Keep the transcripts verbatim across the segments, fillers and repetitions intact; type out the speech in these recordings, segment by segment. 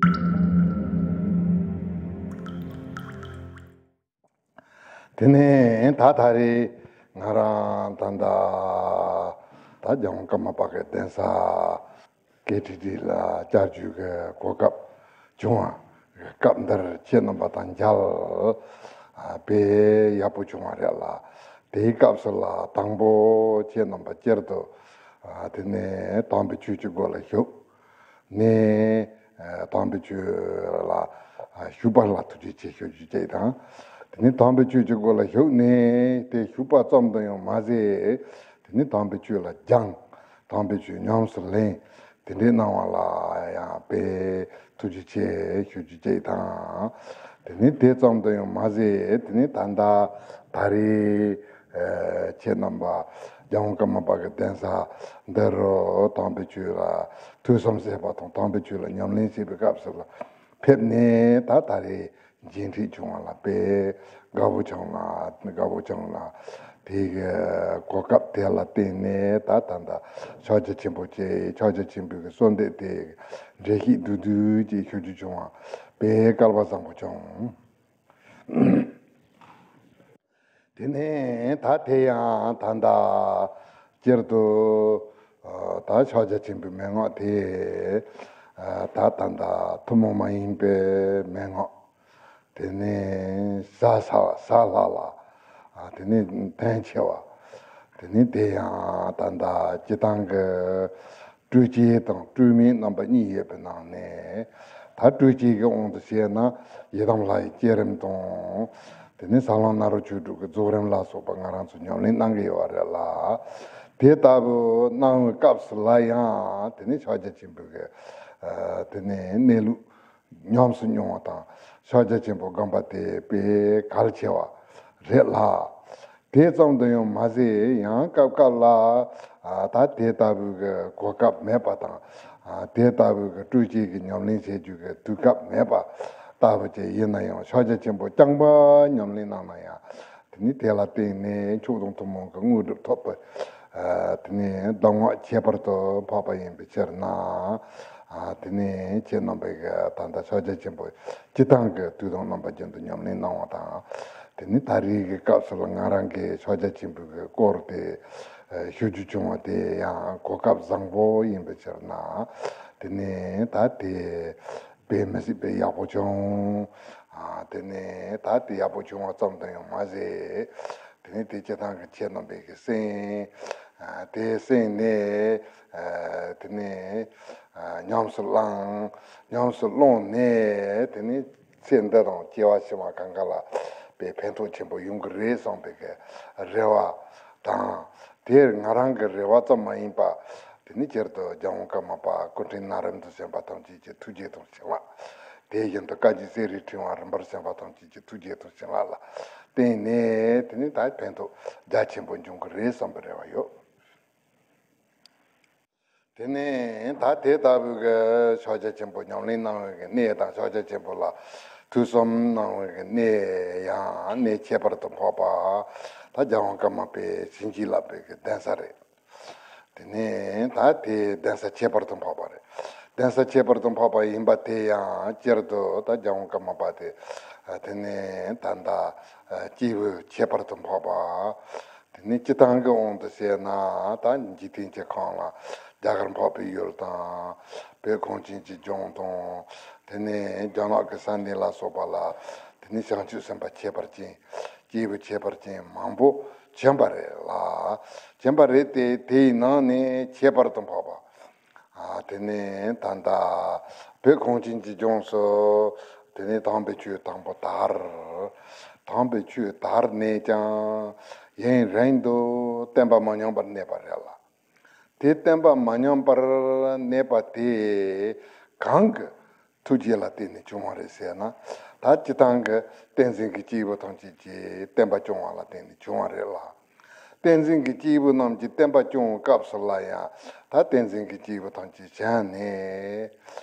དེ་ནས་ད་ད་རེས་ང་རང་ད་ལྟ་ད་རྒྱལ་དབང་ཀརྨ་པ་གི་གདན་ས་ཀེ་ཊི་ཌི་ལ་བཅར་རྒྱུ་གི་གོ་སྐབས་བྱུང་བ། སྐབས་འདིར་ཁྱེད་རྣམ་པ་དང་མཇལ་དཔེ་ཡག་པོ་བྱུང་བ་རེད་ལ། དེའི་སྐབས་སུ་ལ་དང་པོ་ཁྱེད་རྣམ་པ་སྤྱིར་དུ་དེ་ནས་དམ་པའི་ཆོས་ཀྱི་སྒོ་ལ་ཞུགས་ནས། དམ་པའི་ཆོས་ལ་ཞུགས་པ་ལ་ཐུགས་རྗེ་ཆེ་ཞུ་རྒྱུ་བཅས་དང་། དེ་ནས་དམ་པའི་ཆོས་ཀྱི་སྒོ་ལ་ཞུགས་ནས་དེ་ཞུགས་པ་ཙམ་དུ་ཡང་མ་ཟད། དེ་ནས་དམ་པའི་ཆོས་ལ་སྦྱངས། དམ་པའི་ཆོས་ཉམས་སུ་ལེན། དེ་འདྲའི་གནང་བ་ལ་ཡང་དཔེ་ཐུགས་རྗེ་ཆེ་ཞུ་རྒྱུ་བཅས་དང་། དེ་ནས་དེ་ཙམ་དུ་ཡང་མ་ཟད། དེ་ནས་ད་ལྟ་ད་རེས་ཁྱེད་རྣམ་པ་རྒྱལ་དབང་ཀརྨ་པ་གི་གདན་ས་འདི་རུ་དམ་པའི་ཆོས་ལ་ཐོས་བསམ་བྱེད་པ་དང་དམ་པའི་ཆོས་ལ་ཉམས་ལེན་བྱེད་པའི་སྐབས་སུ་ལ་ཕེབས་ནས་ད་ད་རེས་མཇལ་འཕྲད་བྱུང་བ་ལ་དཔེ་དགའ་པོ་བྱུང་ལ་དགའ་པོ་བྱུང་ལ། དེ་གི་གོ་སྐབས་དེ་ལ་བརྟེན་ནས་ད་ད་ད་ཕྱག་རྒྱ་ཆེན་པོ་བཅས་ཕྱག་རྒྱ་ཆེན་པོའི་གི་གསོལ་འདེབས་དེ་འགྲེལ་བཤད་བསྡུས་བསྡུས་ཀྱིས་ཞུ་རྒྱུ་བྱུང་བ་དཔེ་སྐལ་བ་བཟང་པོ་བྱུང་། དེ་ནས་ད་དེ་ཡང་ད་ལྟ་སྤྱིར་དུ་ད་ཕྱག་རྒྱ་ཆེན་པོའི་མན་ངག་དེ་ད་ད་ལྟ་ཐུན་མོང་མ་ཡིན་པའི་མན་ངག་དེ་ནས་ཟ་ས་ཟ་ལྷག་ལ། དེ་ནས་དོན་ཆེ་བ། དེ་ནས་དེ་ཡང་ད་ལྟ་སྤྱི་བཏང་གི་སྤྲོས་བཅས་དང་སྤྲོས་མེད་རྣམ་པ་གཉིས་ཡོད་པའི་ནང་ནས། ད་སྤྲོས་བཅས་ཀྱི་དབང་དུ་བྱས་ན་ཡི་དམ་ལྷ་ཡི་བསྐྱེད་རིམ་དང་། དེ་ནས་ས་བླ་ནཱ་རོ་ཆོས་དྲུག་གི་རྫོགས་རིམ་ལ་སོགས་པ་ང་རང་ཚོ་ཉམས་ལེན་གནང་གི་ཡོད་པ་རེད་ལ། དེ་ལྟ་བུ་གནང་བའི་སྐབས་སུ་ལ་ཡང་དེ་ནས་ཕྱག་རྒྱ་ཆེན་པོའི་གི་དེ་ནས་གནས་ལུགས་ཉམས་སུ་མྱོང་བ་དང་ཕྱག་རྒྱ་ཆེན་པོ་བསྒོམ་པ་དེ་དཔེ་གལ་ཆེ་བ་རེད་ལ། དེ་ཙམ་དུ་ཡང་མ་ཟད་ཡང་སྐབས་སྐབས་ལ་ཨ་ད་དེ་ལྟ་བུའི་གི་གོ་སྐབས་མེད་པ་དང་། ཨ་དེ་ལྟ་བུའི་གི་སྤྲོས་བཅས་ཀྱི་ཉམས་ལེན་བྱེད་རྒྱུ་གི་དུས་སྐབས་མེད་པ་ལྟ་བུ་ཅིག་ཡིན་ན་ཡང་ཕྱག་རྒྱ་ཆེན་པོ་རྐྱང་པ་ཉམས་ལེན་གནང་ན་ཡང་། དེ་ནི་དེ་ལ་བརྟེན་ནས་མཆོག་དང་ཐུན་མོང་གི་དངོས་གྲུབ་ཐོབ་པའི་ཨ་དེ་ནི་གདམས་ངག་ཁྱད་པར་དུ་འཕགས་པ་ཡིན་པའི་ཕྱིར་ན། ཨ་དེ་ནི་ཁྱེད་རྣམ་པས་གི་ད་ལྟ་ཕྱག་རྒྱ་ཆེན་པོ་སྤྱི་བཏང་གི་དུས་དང་རྣམ་པ་ཀུན་ཏུ་ཉམས་ལེན་གནང་བ་དང་། དེ་ནི་ད་རེས་ཀྱི་སྐབས་སུ་ལ་ང་རང་གིས་ཕྱག་རྒྱ་ཆེན་པོའི་གི་སྐོར་དེ་ཨ་ཞུ་རྒྱུ་བྱུང་བ་དེ་ཡང་གོ་སྐབས་བཟང་པོ་ཡིན་པའི་ཕྱིར་ན། དེ་ནི་ད་དེ་དཔེ་མི་སྲིད་པའི་ཡག་པོ་བྱུང་། ཨ་དེ་ནི་ད་དེ་ཡག་པོ་བྱུང་བ་ཙམ་དུ་ཡང་མ་ཟད། དེ་ནི་དེ་སྤྱི་བཏང་གི་ཁྱེད་རྣམ་པས་གི་གསན། ཨ་དེ་གསན་ནས་ཨ་དེ་ནི་ཨ་ཉམས་སུ་བླངས། ཉམས་སུ་བླངས་ནས་དེ་ནི་ཚེ་འདི་དང་སྐྱེ་བ་ཕྱི་མ་གང་ག་ལ་དཔེ་ཕན་ཐོགས་ཆེན་པོ་ཡོང་གི་རེད་བསམ་པའི་གི་རེ་བ་དང་། དེར་ང་རང་གི་རེ་བ་ཙམ་མ་ཡིན་པ། དེ་ནི་སྤྱིར་དུ་རྒྱལ་དབང་ཀརྨ་པ་སྐུ་ཕྲེང་ན་རིམ་དུ་བྱོན་པ་ཐམས་ཅད་ཀྱི་ཐུགས་རྗེ་དང་བྱིན་རླབས། དེ་བཞིན་དུ་བཀའ་བརྒྱུད་གསེར་རིའི་ཕྲེང་བ་རིམ་པར་བྱོན་པ་ཐམས་ཅད་ཀྱི་ཐུགས་རྗེ་དང་བྱིན་རླབས་ལ་བརྟེན་ནས་དེ་ནི་ད་ཕན་ཐོགས་རྒྱ་ཆེན་པོ་འབྱུང་གི་རེད་བསམ་པའི་རེ་བ་ཡོད། དེ་ནས་ད་དེ་ལྟ་བུའི་གི་ཕྱག་རྒྱ་ཆེན་པོ་ཉམས་ལེན་གནང་བའི་གི་གནས་དང་ཕྱག་རྒྱ་ཆེན་པོ་ལ་ཐོས་བསམ་གནང་བའི་གི་གནས་ཡང་གནས་ཁྱད་པར་དུ་འཕགས་པ། ད་རྒྱལ་དབང་ཀརྨ་པའི་བྱིན་གྱིས་བརླབས་པའི་གི་གདན་ས་རེད། དེ་ནས་ད་དེ་གདན་ས་ཁྱད་པར་དུ་འཕགས་པ་རེད། གདན་ས་ཁྱད་པར་དུ་འཕགས་པ་ཡིན་པ་དེ་ཡང་སྤྱིར་དུ་ད་རྒྱལ་དབང་ཀརྨ་པ་དེ་དེ་ནས་ད་ལྟ་སྐྱེས་བུ་ཁྱད་པར་དུ་འཕགས་པ། དེ་ནས་སྤྱི་བཏང་གི་དབང་དུ་བྱས་ན་ད་འཇིག་རྟེན་གྱི་ཁམས་ལ་རྒྱ་གར་འཕགས་པའི་ཡུལ་དང་། བོད་གངས་ཅན་གྱི་ལྗོངས་དང་། དེ་ནས་རྒྱ་ནག་གི་ས་གནས་ལ་སོགས་པ་ལ་དེ་ནས་བྱང་ཆུབ་སེམས་དཔའ་ཁྱད་པར་ཅན། སྐྱེས་བུ་ཁྱད་པར་ཅན་མང་པོ་བྱོན་པ་རེད་ལ། བྱོན་པ་རེད་དེ་དེའི་ནང་ནས་ཁྱད་པར་དུ་འཕགས་པ། ཨ་དེ་ནས་ད་ལྟ་བོད་གངས་ཅན་གྱི་ལྗོངས་སུ་དེ་ནས་དམ་པའི་ཆོས་དང་པོ་དར། དམ་པའི་ཆོས་དར་ནས་ཀྱང་ཡུན་རིང་དུ་བསྟན་པ་མ་ཉམས་པར་གནས་པ་རེད་ལ། དེ་བསྟན་པ་མ་ཉམས་པར་གནས་པ་དེ་གང་གི་ཐུགས་རྗེ་ལ་བརྟེན་ནས་བྱུང་བ་རེད་ཟེར་ན། ད་སྤྱི་བཏང་གི་བསྟན་འཛིན་གྱི་སྐྱེས་བུ་ཐམས་ཅད་ཀྱིས་བསྟན་པ་སྐྱོང་བ་ལ་བརྟེན་ནས་བྱུང་བ་རེད་ལ། བསྟན་འཛིན་གྱི་སྐྱེས་བུ་རྣམས་ཀྱིས་བསྟན་པ་སྐྱོང་བའི་སྐབས་སུ་ལ་ཡང་ད་བསྟན་འཛིན་གྱི་སྐྱེས་བུ་ཐམས་ཅད་བྱོན་ནས།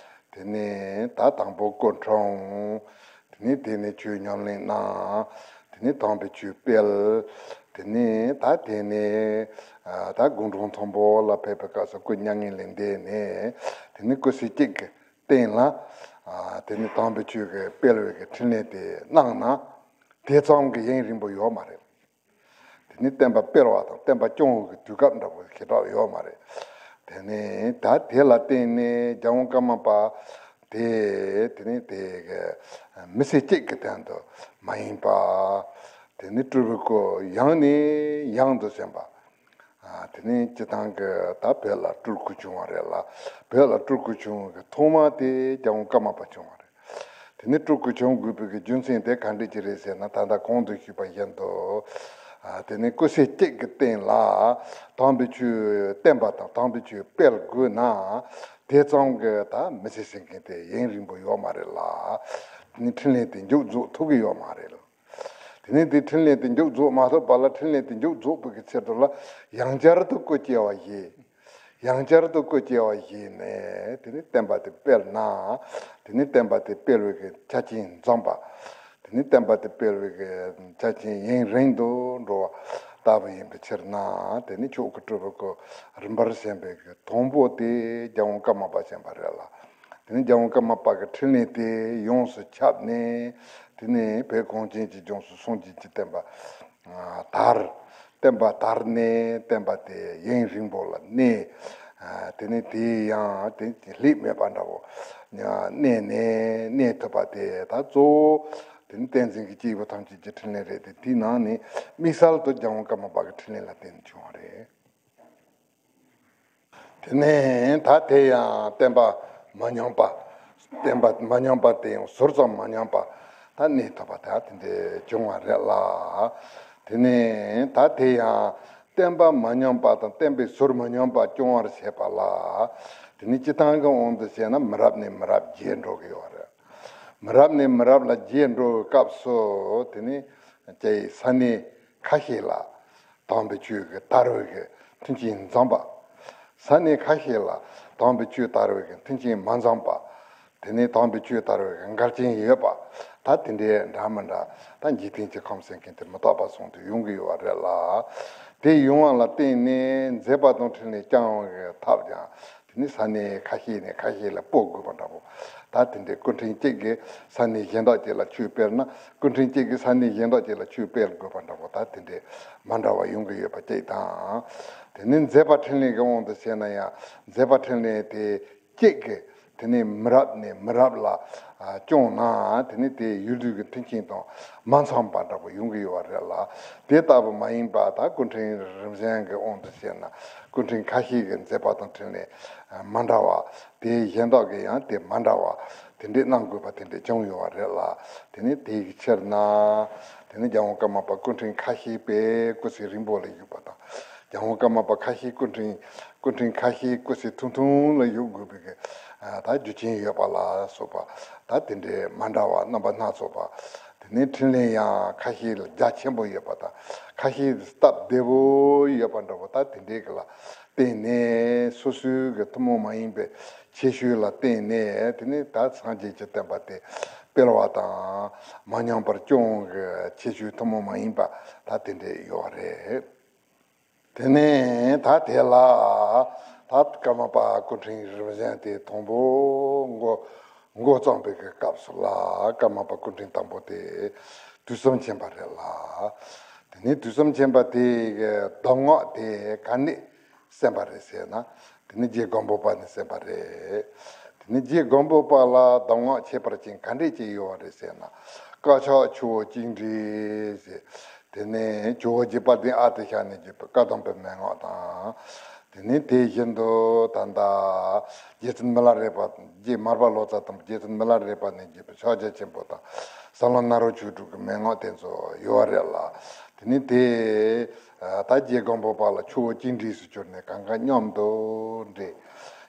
དེ་ནས་ད་དང་པོ་སྐུ་འཁྲུངས། དེ་ནས་དེ་ནས་ཆོས་ཉམས་ལེན་གནང་། དེ་ནས་དམ་པའི་ཆོས་སྤེལ། དེ་ནས་ད་དེ་ནས་ཨ་ད་དགུང་གྲངས་མཐོན་པོ་ལ་ཕེབས་པའི་སྐབས་སུ་སྐུ་མྱ་ངན་ལས་འདས་ནས། དེ་ནས་སྐུ་ཚེ་གཅིག་གི་སྟེང་ལ་ཨ་ དེ་ནི་དམ་པའི་ཆོས་ཀྱི་སྤེལ་བའི་གི་འཕྲིན་ལས་དེ་གནང་ན། དེ་ཙམ་གྱི་ཡུན་རིང་པོ་ཡོད་མ་རེད། དེ་ནི་བསྟན་པ་སྤེལ་བ་དང་བསྟན་པ་སྐྱོང་བའི་གི་དུས་སྐབས་འདྲ་པོ་ཞེ་དྲག་ཡོད་མ་རེད། དེ་ནི་ད་དེ་ལ་བརྟེན་ནས་རྒྱལ་དབང་ཀརྨ་པ་དེ། དེ་ནི་དེ་གི་མི་ཚེ་གཅིག་གི་སྟེང་དུ་མ་ཡིན་པ། དེ་ནི་སྤྲུལ་པའི་སྐུ་ཡང་ནས་ཡང་དུ་བྱོན་པ། ཨ། དེ་ནས་སྤྱིར་བཏང་གི་ད་བོད་ལ་སྤྲུལ་སྐུ་བྱུང་བ་རེད་ལ། བོད་ལ་སྤྲུལ་སྐུ་བྱུང་བའི་ཐོག་མ་དེ་རྒྱལ་དབང་ཀརྨ་པ་བྱུང་བ་རེད། དེ་ནས་སྤྲུལ་སྐུ་བྱུང་དགོས་པའི་གི་རྒྱུ་མཚན་དེ་ག་འདྲ་ཅིག་རེད་ཟེར་ན། ད་ལྟ་གོང་དུ་ཞུས་པ་བཞིན་དུ། ཨ། དེ་ནས་སྐུ་ཚེ་གཅིག་གི་སྟེང་ལ་དམ་པའི་ཆོས་བསྟན་པ་དང་དམ་པའི་ཆོས་སྤེལ་དགོས་ན། དེ་ཙམ་གྱི་ད་མི་ཚེ་ཟེར་མཁན་དེ་ཡུན་རིང་པོ་ཡོད་མ་རེད་ལ། དེ་ནས་འཕྲིན་ལས་དེ་མཇུག་རྫོགས་ཐུབ་ཀྱི་ཡོད་མ་རེད་ལ། དེ་ནས་དེ་འཕྲིན་ལས་དེ་མཇུག་རྫོགས་མ་ཐུབ་པ་ལ། འཕྲིན་ལས་དེ་མཇུག་རྫོགས་པའི་གི་ཆེད་དུ་ལ། ཡང་བསྐྱར་དུ་སྐུ་སྐྱེ་བ་བཞེས། ཡང་བསྐྱར་དུ་སྐུ་སྐྱེ་བ་བཞེས་ནས། དེ་ནས་བསྟན་པ་དེ་སྤེལ་ན། དེ་ནས་བསྟན་པ་དེ་སྤེལ་བའི་གི་ཆ་རྐྱེན་འཛོམས་པ། དེ་ནས་བསྟན་པ་དེ་སྤེལ་བའི་གི་ཆ་རྐྱེན་ཡུན་རིང་དུ་འགྲོ་བ་ལྟ་བུ་ཡིན་པའི་ཕྱིར་ན། དེ་ནས་མཆོག་གི་སྤྲུལ་པའི་སྐུ་རིམ་པར་བྱོན་པའི་གི་དང་པོ་དེ་རྒྱལ་དབང་ཀརྨ་པ་བྱོན་པ་རེད་ལ། དེ་ནས་རྒྱལ་དབང་ཀརྨ་པ་གི་འཕྲིན་ལས་དེ་ཡོངས་སུ་ཁྱབ་ནས། དེ་ནས་བོད་གངས་ཅན་གྱི་ལྗོངས་སུ་སངས་རྒྱས་ཀྱི་བསྟན་པ་དར། བསྟན་པ་དར་ནས་བསྟན་པ་དེ་ཡུན་རིང་པོ་ལ་གནས། དེ་ནས་དེ་ཡང་དེ་ལྷད་མེད་པ་འདྲ་བོ་གནས་ནས། གནས་ཐུབ་པ་དེ་ད་གཙོ་བོ་དེ་ནི་བསྟན་འཛིན་གྱི་སྐྱེས་བུ་ཐམས་ཅད་ཀྱི་འཕྲིན་ལས་རེད་དེ། དེའི་ནང་ནས་དམིགས་བསལ་དུ་རྒྱལ་དབང་ཀརྨ་པ་གི་འཕྲིན་ལས་ལ་བརྟེན་ནས་བྱུང་བ་རེད། དེ་ནས་ད་དེ་ཡང་བསྟན་པ་མ་ཉམས་པ། བསྟན་པ་མ་ཉམས་པ་དེ་ཡང་ཟུར་ཙམ་མ་ཉམས་པ་ད་གནས་ཐུབ་པ་ད་དེ་འདྲ་བྱུང་བ་རེད་ལ། དེ་ནས་ད་དེ་ཡང་བསྟན་པ་མ་ཉམས་པ་དང་བསྟན་པའི་ཟུར་མ་ཉམས་པ་སྐྱོང་བར་བྱེད་པ་ལ། དེ་ནས་སྤྱིར་བཏང་གི་དབང་དུ་བྱས་ན་མི་རབས་ནས་མི་རབས་རྒྱས་འགྲོ་གི་ཡོད་རེད། མི་རབས་ནས་མི་རབས་ལ་རྒྱས་འགྲོ་བའི་སྐབས་སུ། དེ་ནས་ཀྱི་ས་གནས་ཁ་ཤས་ལ་དམ་པའི་ཆོས་ཀྱི་དར་བའི་གི་མཐུན་རྐྱེན་འཛོམས་པ། ས་གནས་ཁ་ཤས་ལ་དམ་པའི་ཆོས་དར་བའི་གི་མཐུན་རྐྱེན་མ་འཛོམས་པ། དེ་ནས་དམ་པའི་ཆོས་དར་བའི་གི་འགལ་རྐྱེན་ཡོད་པ། ད་དེ་འདྲའི་འདྲ་མི་འདྲ། ད་འཇིག་རྟེན་གྱི་ཁམས་ཟེར་མཁན་དེ་མི་རྟག་པ་བཟུང་དུ་ཡོང་གི་ཡོད་པ་རེད་ལ། དེ་ཡོང་བ་ལ་བརྟེན་ནས་མཛད་པ་དང་འཕྲིན་ལས་བསྐྱང་བའི་གི་ཐབས་ཀྱང་། དེ་ནི་ས་གནས་ཁ་ཤས་ནས་ཁ་ཤས་ལ་སྤོ་དགོས་པ་འདྲ་པོ། ད་དེ་འདྲའི་སྐུ་ཕྲེང་གཅིག་གིས་ས་གནས་གཞན་དག་ཅིག་ལ་ཆོས་སྤེལ་ན། སྐུ་ཕྲེང་གཅིག་གིས་ས་གནས་གཞན་དག་ཅིག་ལ་ཆོས་སྤེལ་དགོས་པ་འདྲ་པོ། ད་དེ་འདྲའི་མ་འདྲ་བ་ཡོང་གི་ཡོད་པ་གཅིག་དང་། དེ་ནི་མཛད་པ་འཕྲིན་ལས་ཀྱི་དབང་དུ་བྱས་ན་ཡང་། མཛད་པ་འཕྲིན་ལས་དེ་གཅིག་གིས་དེ་ནི་མི་རབས་ནས་མི་རབས་ལ་ཨ་སྐྱོང་ན། དེ་ནི་དེ་ཡུལ་དུས་ཀྱི་མཐུན་རྐྱེན་དང་མ་འཚམས་པ་འདྲ་པོ་ཡོང་གི་ཡོད་པ་རེད་ལ། དེ་ལྟ་བུ་མ་ཡིན་པ། ད་སྐུ་ཕྲེང་རིམ་བྱོན་གྱི་དབང་དུ་བྱས་ན། སྐུ་ཕྲེང་ཁ་ཤས་ཀྱི་མཛད་པ་དང་འཕྲིན་ལས་མ་འདྲ་བ། དེ་གཞན་དག་གི་ཡང་དེ་མ་འདྲ་བ་དེ་འདྲས་གནང་དགོས་པ་དེ་འདྲས་བྱུང་ཡོད་པ་རེད་ལ། དེ་ནི་དེའི་ཕྱིར་ན། དེ་ནི་རྒྱལ་དབང་ཀརྨ་པ་སྐུ་ཕྲེང་ཁ་ཤས་པས་སྐུ་ཚེ་རིང་པོ་ལ་བཞུགས་པ་དང་། རྒྱལ་དབང་ཀརྨ་པ་ཁ་ཤས་སྐུ་ཕྲེང་སྐུ་ཕྲེང་ཁ་ཤས་སྐུ་ཚེ་ཐུང་ཐུང་ལ་བཞུགས་དགོས་པའི་གི་ད་རྒྱུ་རྐྱེན་ཡོད་པ་ལ་སོགས་པ། ད་དེ་འདྲའི་མ་འདྲ་བ་རྣམ་པ་སྣ་ཚོགས་པ། དེ་ནས་འཕྲིན་ལས་ཡང་ཁ་ཤས་ལ་རྒྱ་ཆེན་པོ་ཡོད་པ་དང་། ཁ་ཤས་སྟབས་བདེ་བོ་ཡོད་པ་འདྲ་པོ། ད་དེ་འདྲའི་གི་ལ་བརྟེན་ནས། སོ་སོའི་གི་ཐུན་མོང་མ་ཡིན་པའི་ཁྱད་ཆོས་ལ་བརྟེན་ནས། དེ་ནས་ད་སངས་རྒྱས་ཀྱི་བསྟན་པ་དེ་སྤེལ་བ་དང་མ་ཉམས་པར་སྐྱོང་གི་ཁྱད་ཆོས་ཐུན་མོང་མ་ཡིན་པ་ད་དེ་འདྲའི་ཡོད་རེད། དེ་ནས་ད་དེ་ལ་ད་ཀརྨ་པ་སྐུ་ཕྲེང་རིམ་བྱོན་དེ་དང་པོ་འགོ་འགོ་བརྩམས་པའི་གི་སྐབས་སུ་ལ། ཀརྨ་པ་སྐུ་ཕྲེང་དང་པོ་དེ་དུས་གསུམ་མཁྱེན་པ་རེད་ལ། དེ་ནས་དུས་གསུམ་མཁྱེན་པ་དེ་གི་གདམས་ངག་དེ་ག་ནས་གསན་པ་རེད་ཟེར་ན། དེ་ནི་རྗེ་སྒམ་པོ་པ་ནས་གསན་པ་རེད། དེ་ནི་རྗེ་སྒམ་པོ་པ་ལ་གདམས་ངག་ཁྱད་པར་ཅན་ག་འདྲས་ཅིག་ཡོད་པ་རེད་ཟེར་ན། བཀའ་ཕྱག་ཆུ་བོ་གཅིག་འདྲེས་ཟེར། དེ་ནས་ཇོ་བོ་རྗེ་དཔལ་ལྡན་ཨ་ཏི་ཤ་ནས་བརྒྱུད་པའི་བཀའ་གདམས་པའི་མན་ངག་དང་། དེ་ནས་དེ་བཞིན་དུ་ད་ལྟ་རྗེ་བཙུན་མི་ལ་རས་པ། རྗེ་མར་པ་ལོ་ཙཱ་དང་རྗེ་བཙུན་མི་ལ་རས་པ་ནས་བརྒྱུད་པའི་ཕྱག་རྒྱ་ཆེན་པོ་དང་། ཟབ་ལམ་ནཱ་རོ་ཆོས་དྲུག་གི་མན་ངག་དེ་ཚོ་ཡོད་པ་རེད་ལ། དེ་ནས་དེ་ད་རྗེ་སྒམ་པོ་པ་ལ་ཆུ་བོ་གཅིག་འདྲེས་སུ་གྱུར་ནས་གང་ག་མཉམ་དུ་འདྲེས།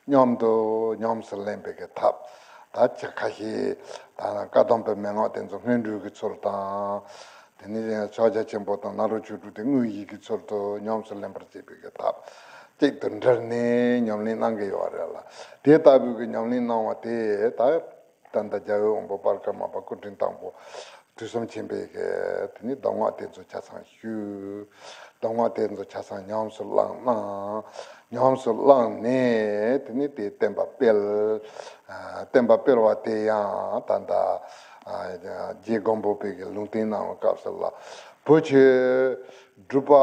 མཉམ་དུ་ཉམས་སུ་ལེན་པའི་གི་ཐབས། ད་ཆ་ཁ་ཤས་ད་བཀའ་གདམས་པའི་མན་ངག་དེ་ཚོ་སྔོན་འགྲོའི་གི་ཚུལ་དང་། དེ་ནས་ཕྱག་རྒྱ་ཆེན་པོ་དང་ནཱ་རོ་ཆོས་དྲུག་དེ་དངོས་གཞིའི་གི་ཚུལ་དུ་ཉམས་སུ་ལེན་པར་བྱེད་པའི་གི་ཐབས། གཅིག་ཏུ་འདྲེས་ནས་ཉམས་ལེན་གནང་གི་ཡོད་རེད་ལ། དེ་ལྟ་བུའི་གི་ཉམས་ལེན་གནང་བ་དེ་ད་ད་ལྟ་རྒྱལ་བའི་དབང་པོ་དཔལ་ཀརྨ་པ་སྐུ་ཕྲེང་དང་པོ། དུས་གསུམ་མཁྱེན་པའི་གི་དེ་ནི་གདམས་ངག་དེ་ཚོ་ཆ་ཚང་ཞུས། གདམས་ངག་དེ་ཚོ་ཆ་ཚང་ཉམས་སུ་བླངས་གནང་། ཉམས་སུ་བླངས་ནས་དེ་ནི་དེ་བསྟན་པ་སྤེལ། ཨ། བསྟན་པ་སྤེལ་བ་དེ་ཡང་ད་ལྟ་ཨ་རྗེ་སྒམ་པོ་པའི་གི་ལུང་བསྟན་གནང་བའི་སྐབས་སུ་ལ། བུ་ཁྱོད་སྒྲུབ་པ་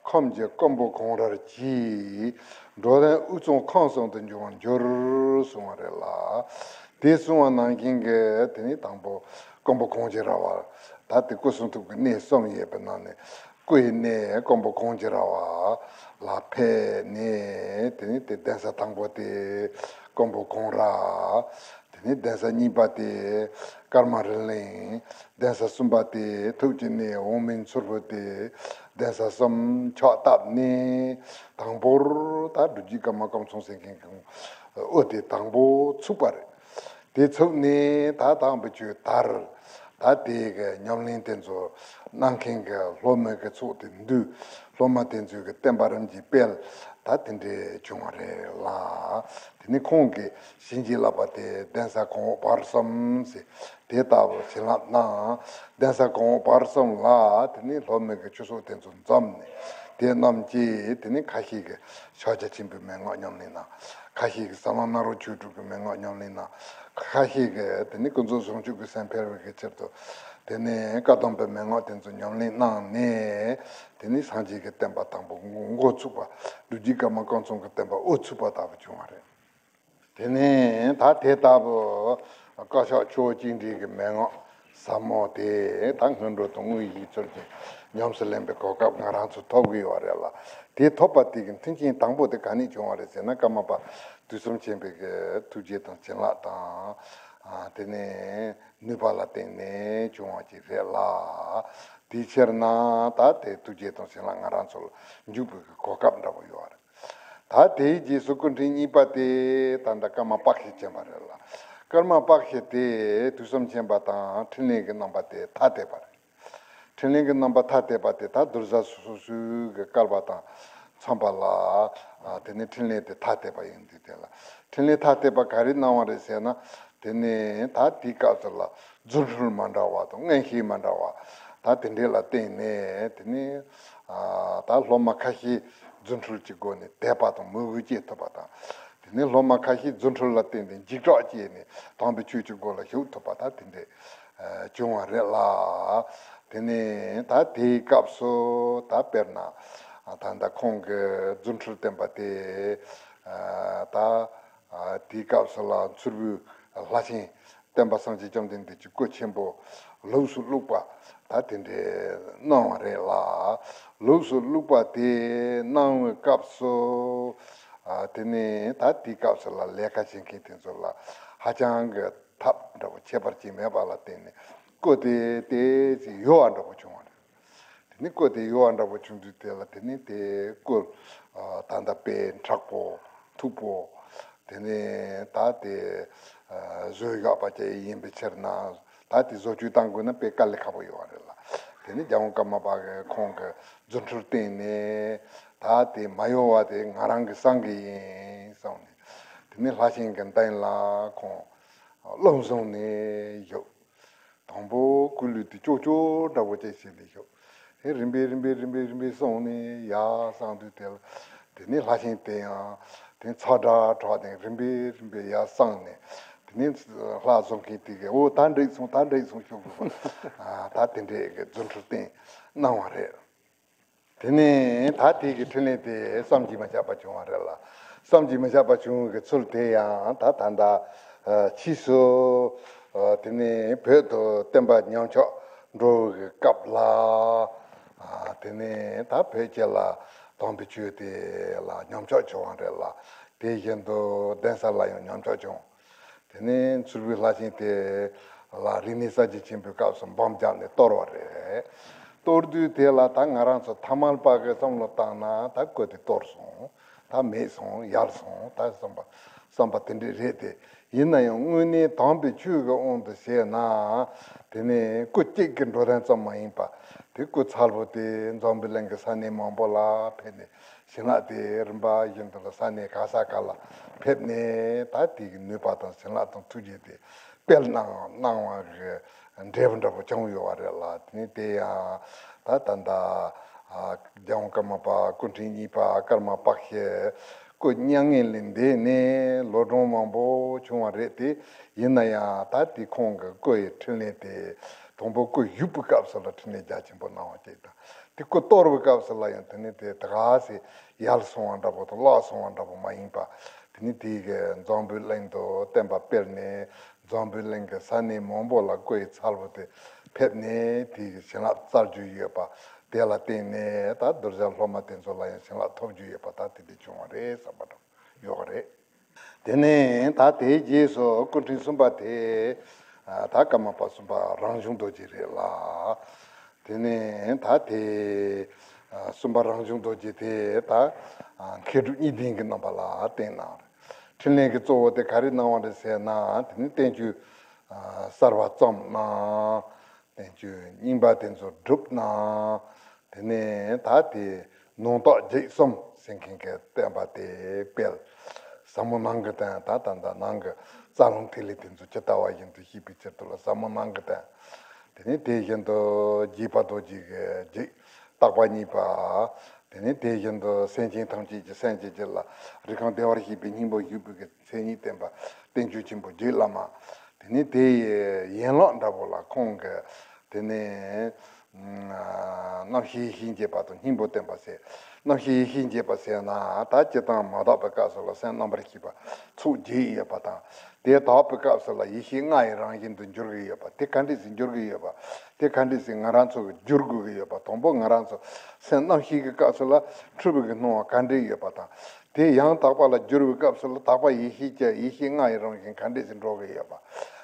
ཁམས་ཀྱི་དཀོན་པོ་གང་རར་གྱིས། འགྲོ་དོན་དབུས་གཙང་ཁམས་གསུམ་དུ་འབྱུང་བར་འགྱུར་གསུངས་པ་རེད་ལ། དེ་གསུངས་པ་ནང་བཞིན་གྱི་དེ་ནི་དང་པོ་དཀོན་པོ་གངས་ཅན་ར་བ། ད་དེ་སྐུ་གསུང་ཐུགས་ཀྱི་གནས་གསུམ་ཡོད་པའི་ནང་ནས་སྐུ་ཡི་གནས་དཀོན་པོ་གངས་ཅན་ར་བ་ལ་ཕེབས་ནས། དེ་ནི་དེ་གདན་ས་དང་པོ་དེ་དཀོན་པོ་གངས་ར། དེ་ནས་གདན་ས་གཉིས་པ་དེ་ཀརྨ་རི་གླིང་། གདན་ས་གསུམ་པ་དེ་ཐུགས་ཀྱི་གནས་འོག་མིན་མཚུར་ཕུ་དེ། གདན་ས་གསུམ་ཕྱག་བཏབ་ནས་དང་པོར་ད་སྒྲུབ་བརྒྱུད་ཀརྨ་ཀམ་ཚང་ཟེར་མཁན་གྱི་དབུ་དེ་དང་པོ་ཚུགས་པ་རེད། དེ་ཚུགས་ནས་ད་དམ་པའི་ཆོས་དར། ད་དེ་གི་ཉམས་ལེན་དེ་ཚོ་གནང་མཁན་གྱི་སློབ་མའི་གི་ཚོགས་དེ་འདུས། སློབ་མ་དེ་ཚོའི་གི་བསྟན་པ་རིམ་གྱིས་སྤེལ། ད་དེ་འདྲའི་བྱུང་བ་རེད་ལ། དེ་ནི་ཁོང་གིས་བྱིན་གྱིས་བརླབས་པ་དེ་གདན་ས་གོང་འོག་བར་གསུམ་ཟེར་དེ་ལྟ་བུ་བྱིན་རླབས་གནང་། གདན་ས་གོང་འོག་བར་གསུམ་ལ་དེ་ནི་སློབ་མའི་གི་ཆོས་ཚོགས་དེ་ཚོ་འཛོམས་ནས། དེ་རྣམས་ཀྱིས་དེ་ནི་ཁ་ཤས་ཀྱིས་ཕྱག་རྒྱ་ཆེན་པོའི་མན་ངག་ཉམས་ལེན་གནང་། ཁ་ཤས་ཀྱིས་ཟབ་ལམ་ནཱ་རོ་ཆོས་དྲུག་གི་མན་ངག་ཉམས་ལེན་གནང་། ཁ་ཤས་ཀྱིས་དེ་ནི་ཀུན་རྫོབ་བྱང་ཆུབ་ཀྱི་སེམས་འཕེལ་བའི་གི་ཕྱིར་དུ། དེ་ནས་བཀའ་གདམས་པའི་མན་ངག་དེ་ཚོ་ཉམས་ལེན་གནང་ནས། དེ་ནི་སངས་རྒྱས་ཀྱི་བསྟན་པ་དང་པོ་འགོ་ཚུགས་པ། སྒྲུབ་བརྒྱུད་ཀརྨ་ཀམ་ཚང་གི་བསྟན་པ་དབུ་ཚུགས་པ་ལྟ་བུ་བྱུང་བ་རེད། དེ་ནས་ད་དེ་ལྟ་བུ་བཀའ་ཤག་ཆུ་བོ་གཅིག་འདྲེས་ཀྱི་མན་ངག་ཟབ་མོ་དེ་ད་སྔོན་འགྲོ་དང་དངོས་གཞི་ཚུལ་གྱིས་ཉམས་སུ་ལེན་པའི་གོ་སྐབས་ང་རང་ཚོ་ཐོབ་ཀྱི་ཡོད་རེད་ལ། དེ་ཐོབ་པ་དེ་གི་མཐུན་རྐྱེན་དང་པོ་དེ་ག་ནས་བྱུང་བ་རེད་ཟེར་ན། ཀརྨ་པ་དུས་གསུམ་མཁྱེན་པའི་གི་ཐུགས་རྗེ་དང་བྱིན་རླབས་དང་། ཨ། དེ་ནས་ནུས་པ་ལ་བརྟེན་ནས་བྱུང་བ་ཅིག་རེད་ལ། དེའི་ཕྱིར་ན་ད་དེ་ཐུགས་རྗེ་དང་བྱིན་རླབས་ང་རང་ཚོ་ལ་འཇུག་པའི་གི་གོ་སྐབས་འདྲ་པོ་ཡོད་རེད། ད་དེའི་རྗེས་སུ་སྐུ་ཕྲེང་གཉིས་པ་དེ་ད་ལྟ་ཀརྨ་དཔག་བྱེད་ཅན་པ་རེད་ལ། ཀརྨ་དཔག་བྱེད་དེ་དུས་གསུམ་མཁྱེན་པ་དང་འཕྲིན་ལས་ཀྱི་རྣམ་པ་དེ་ཐ་དད་པ་རེད། འཕྲིན་ལས་ཀྱི་རྣམ་པ་ཐ་དད་པ་དེ་ད་གདུལ་བྱ་སོ་སོ་སོའི་གི་བསྐལ་པ་དང་མཚམས་པ་ལ། ཨ། དེ་ནས་འཕྲིན་ལས་དེ་ཐ་དད་པ་ཡིན་དུས་དེ་ལ། འཕྲིན་ལས་ཐ་དད་པ་ག་རེ་གནང་བ་རེད་ཟེར་ན། དེ་ནས་ད་དེའི་སྐབས་སུ་ལ་རྫུ་འཕྲུལ་མ་འདྲ་བ་དང་མངོན་ཤེས་མ་འདྲ་བ། ད་དེ་འདྲས་ལ་བརྟེན་ནས་དེ་ནས། ཨ། ད་སློབ་མ་ཁ་ཤས་རྫུ་འཕྲུལ་གྱི་སྒོ་ནས་དད་པ་དང་མོས་གུས་སྐྱེ་ཐུབ་པ་དང་། དེ་ནས་སློབ་མ་ཁ་ཤས་རྫུ་འཕྲུལ་ལ་བརྟེན་ཏེ་འཇིགས་སྐྲག་སྐྱེས་ནས་དམ་པའི་ཆོས་ཀྱི་སྒོ་ལ་ཞུགས་ཐུབ་པ་ད་དེ་འདྲས་བྱུང་བ་རེད་ལ། དེ་ནས་ད་དེའི་སྐབས་སུ་ད་དཔེར་ན་ད་ལྟ་ཁོང་གི་རྫུ་འཕྲུལ་བསྟན་པ་དེ། ཨ། ད་དེའི་སྐབས་སུ་ལ་མཚུར་ཕུའི་ལྷ་ཆེན་སྟོན་པ་སངས་རྒྱས་བཅོམ་ལྡན་འདས་ཀྱི་སྐུ་ཆེན་པོ་ལུགས་སུ་བླུགས་པ་ད་དེ་འདྲས་གནང་བ་རེད་ལ། ལུགས་སུ་བླུགས་པ་དེ་གནང་བའི་སྐབས་སུ། ཨ། དེ་ནས་ད་དེའི་སྐབས་སུ་ལ་ལས་ཀ་བྱེད་མཁན་དེ་ཚོ་ལ་ཧ་ཅང་གི་ཐབས་འདྲ་པོ་ཁྱད་པར་ཅན་མེད་པ་ལ་བརྟེན་ནས་སྐུ་དེ་དེ་ཅིག་ཡོལ་བ་འདྲ་པོ་བྱུང་བ་རེད། དེ་ནས་སྐུ་དེ་ཡོལ་བ་འདྲ་པོ་བྱུང་དུས་དེ་ལ་དེ་ནས་དེ་སྐུ། ཨ། ད་ལྟ་དཔེ་མཁྲེགས་པོ་མཐུག་པོ། དེ་ནས་ད་དེ། ཨ། བཟོས་བཞག་པ་ཅིག་ཡིན་པའི་ཕྱིར་ན། ད་དེ་བཟོ་བཅོས་བཏང་དགོས་ན་དཔེ་དཀའ་ལས་ཁག་པོ་ཡོད་པ་རེད་ལ། དེ་ནས་རྒྱལ་དབང་ཀརྨ་པ་གིས་ཁོང་གི་རྫུ་འཕྲུལ་བསྟན་ནས། ད་དེ་མ་ཡོལ་བ་དེ་ང་རང་གིས་བསང་གི་ཡིན་གསུངས་ནས། དེ་ནས་ལྷ་ཆེན་གྱི་མདུན་ལ་ཁོང་རླུང་བཟུང་ནས་བཞུགས། དང་པོ་སྐུ་ལུས་དེ་ཀྱོག་ཀྱོག་འདྲ་པོ་ཅིག་བྱས་ནས་བཞུགས། དེ་རིམ་པས་རིམ་པས་རིམ་པས་རིམ་པས་སོང་ནས་ཡར་སོང་དུས་དེ་ལ། དེ་ནས་ལྷ་ཆེན་དེ་ཡང་དེ་ཚ་དྲགས་དྲགས་ནས་རིམ་པས་རིམ་པས་ཡར་སོང་ནས། དེ་ནས་ལྷ་བཟོ་མཁན་དེ་གིས་འོ་ད་འགྲིག་སོང་ད་འགྲིག་སོང་ཞུ་དགོས་པ། ཨ། ད་དེ་འདྲས་ཀྱི་རྫུ་འཕྲུལ་བསྟན་གནང་བ་རེད། དེ་ནས་ད་དེ་གི་འཕྲིན་ལས་དེ་བསམ་གྱིས་མི་ཁྱབ་པ་བྱུང་བ་རེད་ལ། བསམ་གྱིས་མི་ཁྱབ་པ་བྱུང་བའི་ཚུལ་དེ་ཡང་ད་ད་ལྟ། ཨ། ཕྱིས་སུ། ཨ། དེ་ནས་བོད་དུ་བསྟན་པ་ཉམས་ཆག་འགྲོ་བའི་སྐབས་ལ། ཨ། དེ་ནས་ད་བོད་ཀྱི་ལ་དམ་པའི་ཆོས་དེ་ལ་ཉམས་ཆག་བྱུང་བ་རེད་ལ། དེ་བཞིན་དུ་གདན་ས་ལ་ཡང་ཉམས་ཆག་བྱུང་། དེ་ནས་མཚུར་ཕུའི་ལྷ་ཆེན་དེ་ལ་རིག་གནས་གསར་བརྗེ་ཆེན་པོའི་སྐབས་སུ་འབམ་བརྒྱབ་ནས་གཏོར་བ་རེད། གཏོར་དུས་དེ་ལ་ད་ང་རང་ཚོ་ཐ་མལ་པ་གི་བསམ་བློ་བཏང་ན་ད་སྐུ་དེ་གཏོར་སོང་། ད་མེད་སོང་ཡལ་སོང་ད་བསམ་པ། བསམ་པ་དེ་འདྲས་རེད་དེ། ཡིན་ན་ཡང་དངོས་གནས་དམ་པའི་ཆོས་ཀྱི་དབང་དུ་བྱས་ན། དེ་ནས་སྐུ་གཅིག་གི་འགྲོ་དོན་ཙམ་མ་ཡིན་པ། དེ་སྐུ་ཚ་པོ་དེ་འཛམ་བུ་གླིང་གི་ས་གནས་མང་པོ་ལ་ཕེབས་ནས། བྱིན་རླབས་དེ་རིམ་པ་བཞིན་དུ་ལ་ས་གནས་ག་ས་ག་ལ་ཕེབས་ནས་ད་དེ་གི་ནུས་པ་དང་བྱིན་རླབས་དང་ཐུགས་རྗེ་དེ་སྤེལ་གནང་གནང་བ་གི་ འབྲས་བུ་འདྲ་པོ་བྱུང་ཡོད་པ་རེད་ལ། དེ་ནས་དེ་ཡང་ད་ད་ལྟ་ཨ་རྒྱལ་དབང་ཀརྨ་པ་སྐུ་ཕྲེང་གཉིས་པ་ཀརྨ་པཀྴི་སྐུ་མྱ་ངན་ལས་འདས་ནས་ལོ་གྲངས་མང་པོ་བྱུང་བ་རེད་དེ། ཡིན་ན་ཡང་ད་དེ་ཁོང་གི་སྐུ་ཡི་འཕྲིན་ལས་དེ་དང་པོ་སྐུ་བཞུགས་པའི་སྐབས་སུ་ལ་འཕྲིན་ལས་རྒྱ་ཆེན་པོ་གནང་བ་ཅིག་དང་། དེ་སྐུ་གཏོར་བའི་སྐབས་སུ་ལ་ཡང་དེ་ནས་དེ་ད་ག་སེ་ཡལ་སོང་བ་འདྲ་པོ་དང་བརླག་སོང་བ་འདྲ་པོ་མ་ཡིན་པ། དེ་ནས་དེའི་གི་འཛམ་བུའི་གླིང་དུ་བསྟན་པ་སྤེལ་ནས་འཛམ་བུའི་གླིང་གི་ས་གནས་མང་པོ་ལ་སྐུ་ཡི་ཚ་ལོ་དེ་ཕེབས་ནས་དེའི་གི་བྱིན་རླབས་སྩལ་རྒྱུ་ཡོད་པ། དེ་ལ་བརྟེན་ནས་ད་གདུལ་བྱ་སློབ་མ་དེ་ཚོ་ལ་ཡང་བྱིན་རླབས་ཐོབ་རྒྱུ་ཡོད་པ་ད་དེ་འདྲ་བྱུང་བ་རེད་བསམ་པ་འདྲ་ཡོད་རེད། དེ་ནས་ད་དེའི་རྗེས་སུ་སྐུ་ཕྲེང་གསུམ་པ་དེ་ད་ཀརྨ་པ་གསུམ་པ་རང་བྱུང་རྡོ་རྗེ་རེད་ལ། དེ་ནས་ད་དེ་གསུམ་པ་རང་བྱུང་རྡོ་རྗེ་དེ་ད་མཁས་གྲུབ་གཉིས་ལྡན་གྱི་རྣམ་པ་ལ་བསྟན་གནང་རེད། འཕྲིན་ལས་ཀྱི་གཙོ་བོ་དེ་ག་རེ་གནང་བ་རེད་ཟེར་ན། དེ་ནས་བསྟན་བཅོས་གསར་བ་བརྩམས་གནང་། བསྟན་བཅོས་རྙིང་པ་དེ་ཚོ་བསྒྲུབས་གནང་། དེ་ནས་ད་དེ་ནང་རྟགས་བརྒྱད་གསུམ་ཟེར་མཁན་གྱི་བསྟན་པ་དེ་སྤེལ། ཟབ་མོ་སྣང་གི་དོན་ད་ད་ད་ནང་གི་རྩ་རླུང་ཐིག་ལེ་དེ་ཚོ་ཇི་ལྟ་བ་བཞིན་དུ་ཤེས་པའི་ཕྱིར་དུ་ལ་ཟབ་མོ་སྣང་གི་དོན། དེ་ནས་དེ་བཞིན་དུ་རྒྱས་པ་རྡོ་རྗེ་གི་རྒྱུད་བརྟག་པ་གཉིས་པ། དེ་ནས་དེ་བཞིན་དུ་སེམས་ཅན་ཐམས་ཅད་ཀྱི་སེམས་ཅན་གྱི་ལ་རིགས་གང་བདེ་བར་གཤེགས་པའི་སྙིང་པོ་བཞུགས་པའི་གི་མཚན་ཉིད་བསྟན་པ་བསྟན་བཅོས་ཆེན་པོ་རྒྱུད་བླ་མ། དེ་ནས་དེ་ཡི་ཡན་ལག་འདྲ་པོ་ལ་ཁོང་གི་དེ་ནས་རྣམ་ཤེས་ཡེ་ཤེས་འབྱེད་པ་དང་སྙིང་པོ་བསྟན་པ་ཟེར། རྣམ་ཤེས་ཡེ་ཤེས་འབྱེད་པ་ཟེར་ན་ད་སྤྱིར་བཏང་མ་དག་པའི་སྐབས་སུ་ལ་སེམས་རྣམ་པར་ཤེས་པ་ཚོགས་བརྒྱད་ཡོད་པ་དང་། དེ་དག་པའི་སྐབས་སུ་ལ་ཡེ་ཤེས་ལྔ་ཡི་རང་བཞིན་དུ་འགྱུར་གྱི་ཡོད་པ། དེ་ག་འདྲས་སེ་འགྱུར་གྱི་ཡོད་པ། དེ་ག་འདྲས་སེ་ང་རང་ཚོ་གི་འགྱུར་དགོས་ཀྱི་ཡོད་པ། དང་པོ་ང་རང་ཚོ་སེམས་རྣམ་ཤེས་ཀྱི་སྐབས་སུ་ལ་འཁྲུལ་པའི་གི་སྣང་བ་ག་འདྲས་ཡོད་པ་དང་། དེ་ཡང་དག་པ་ལ་བསྒྱུར་བའི་སྐབས་སུ་ལ་དག་པ་ཡེ་ཤེས་ཀྱི་ཡེ་ཤེས་ལྔ་ཡི་རང་བཞིན་ག་འདྲས་སེ་འགྲོ་གི་ཡོད་པ།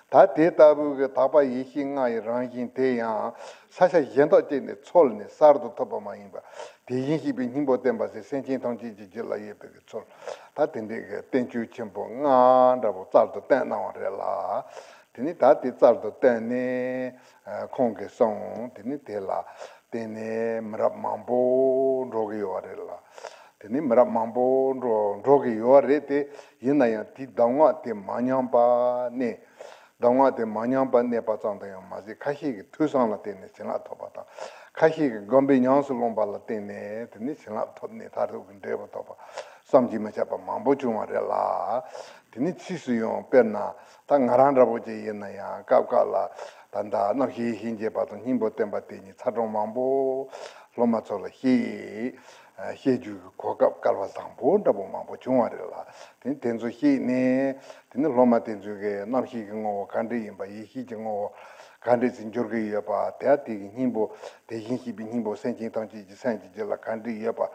ད་དེ་ལྟ་བུའི་གི་དག་པ་ཡེ་ཤེས་ལྔ་ཡི་རང་བཞིན་དེ་ཡང་ས་ཆ་གཞན་དག་ཅིག་ནས་ཚོལ་ནས་གསར་དུ་ཐོབ་པ་མ་ཡིན་པ། དེ་བཞིན་གཤེགས་པའི་སྙིང་པོ་བསྟན་པ་ཟེར་སེམས་ཅན་ཐམས་ཅད་ཀྱི་རྒྱུད་ལ་ཡོད་པའི་གི་ཚོལ། ད་དེ་འདྲའི་གི་བསྟན་བཅོས་ཆེན་པོ་ལྔ་འདྲ་པོ་གསར་དུ་བསྟན་གནང་བ་རེད་ལ། དེ་ནས་ད་དེ་གསར་དུ་བསྟན་ནས་ཁོང་གིས་གསུངས། དེ་ནས་དེ་ལ་བརྟེན་ནས་མི་རབས་མང་པོ་འགྲོ་གི་ཡོད་པ་རེད་ལ། དེ་ནས་མི་རབས་མང་པོ་འགྲོ་འགྲོ་གི་ཡོད་པ་རེད་དེ། ཡིན་ན་ཡང་དེའི་གདམས་ངག་དེ་མ་ཉམས་པ་གནས། གདམས་ངག་དེ་མ་ཉམས་པ་གནས་པ་ཙམ་དུ་ཡང་མ་ཟད། ཁ་ཤས་ཀྱིས་ཐོས་བསམ་ལ་བརྟེན་ནས་བྱིན་རླབས་ཐོབ་པ་དང་། ཁ་ཤས་ཀྱིས་སྒོམ་པའི་ཉམས་སུ་བླངས་པ་ལ་བརྟེན་ནས་དེ་ནས་བྱིན་རླབས་ཐོབ་ནས་མཐར་ཐུག་གི་འབྲས་བུ་ཐོབ་པ་བསམ་གྱིས་མི་ཁྱབ་པ་མང་པོ་བྱུང་བ་རེད་ལ། དེ་ནས་ཕྱིས་སུ་ཡང་དཔེར་ན་ད་ང་རང་འདྲ་པོ་ཅིག་ཡིན་ན་ཡང་སྐབས་འགའ་ལ་ད་ལྟ་རྣམ་ཤེས་ཡེ་ཤེས་འབྱེད་པ་དང་སྙིང་པོ་བསྟན་པ་དེ་གཉིས་ཚར་གྲངས་མང་པོ་སློབ་མ་ཚོ་ལ་བཤད། བཤད་རྒྱུ་གི་གོ་སྐབས་སྐལ་བ་བཟང་པོ་འདྲ་པོ་མང་པོ་བྱུང་བ་རེད་ལ། དེ་དེ་ཚོ་ཤེས་ནས་དེ་ནི་སློབ་མ་དེ་ཚོའི་གི་རྣམ་ཤེས་ཀྱི་ངོ་བོ་ག་འདྲ་ཡིན་པ། ཡེ་ཤེས་ཀྱི་ངོ་བོ་ག་འདྲས་སེ་འགྱུར་གྱི་ཡོད་པ། དེ་དེ་གི་སྙིང་པོ་དེ་བཞིན་གཤེགས་པའི་སྙིང་པོ་སེམས་ཅན་ཐམས་ཅད་ཀྱི་སེམས་ཀྱི་རྒྱུད་ལ་ག་འདྲས་ཡོད་པ།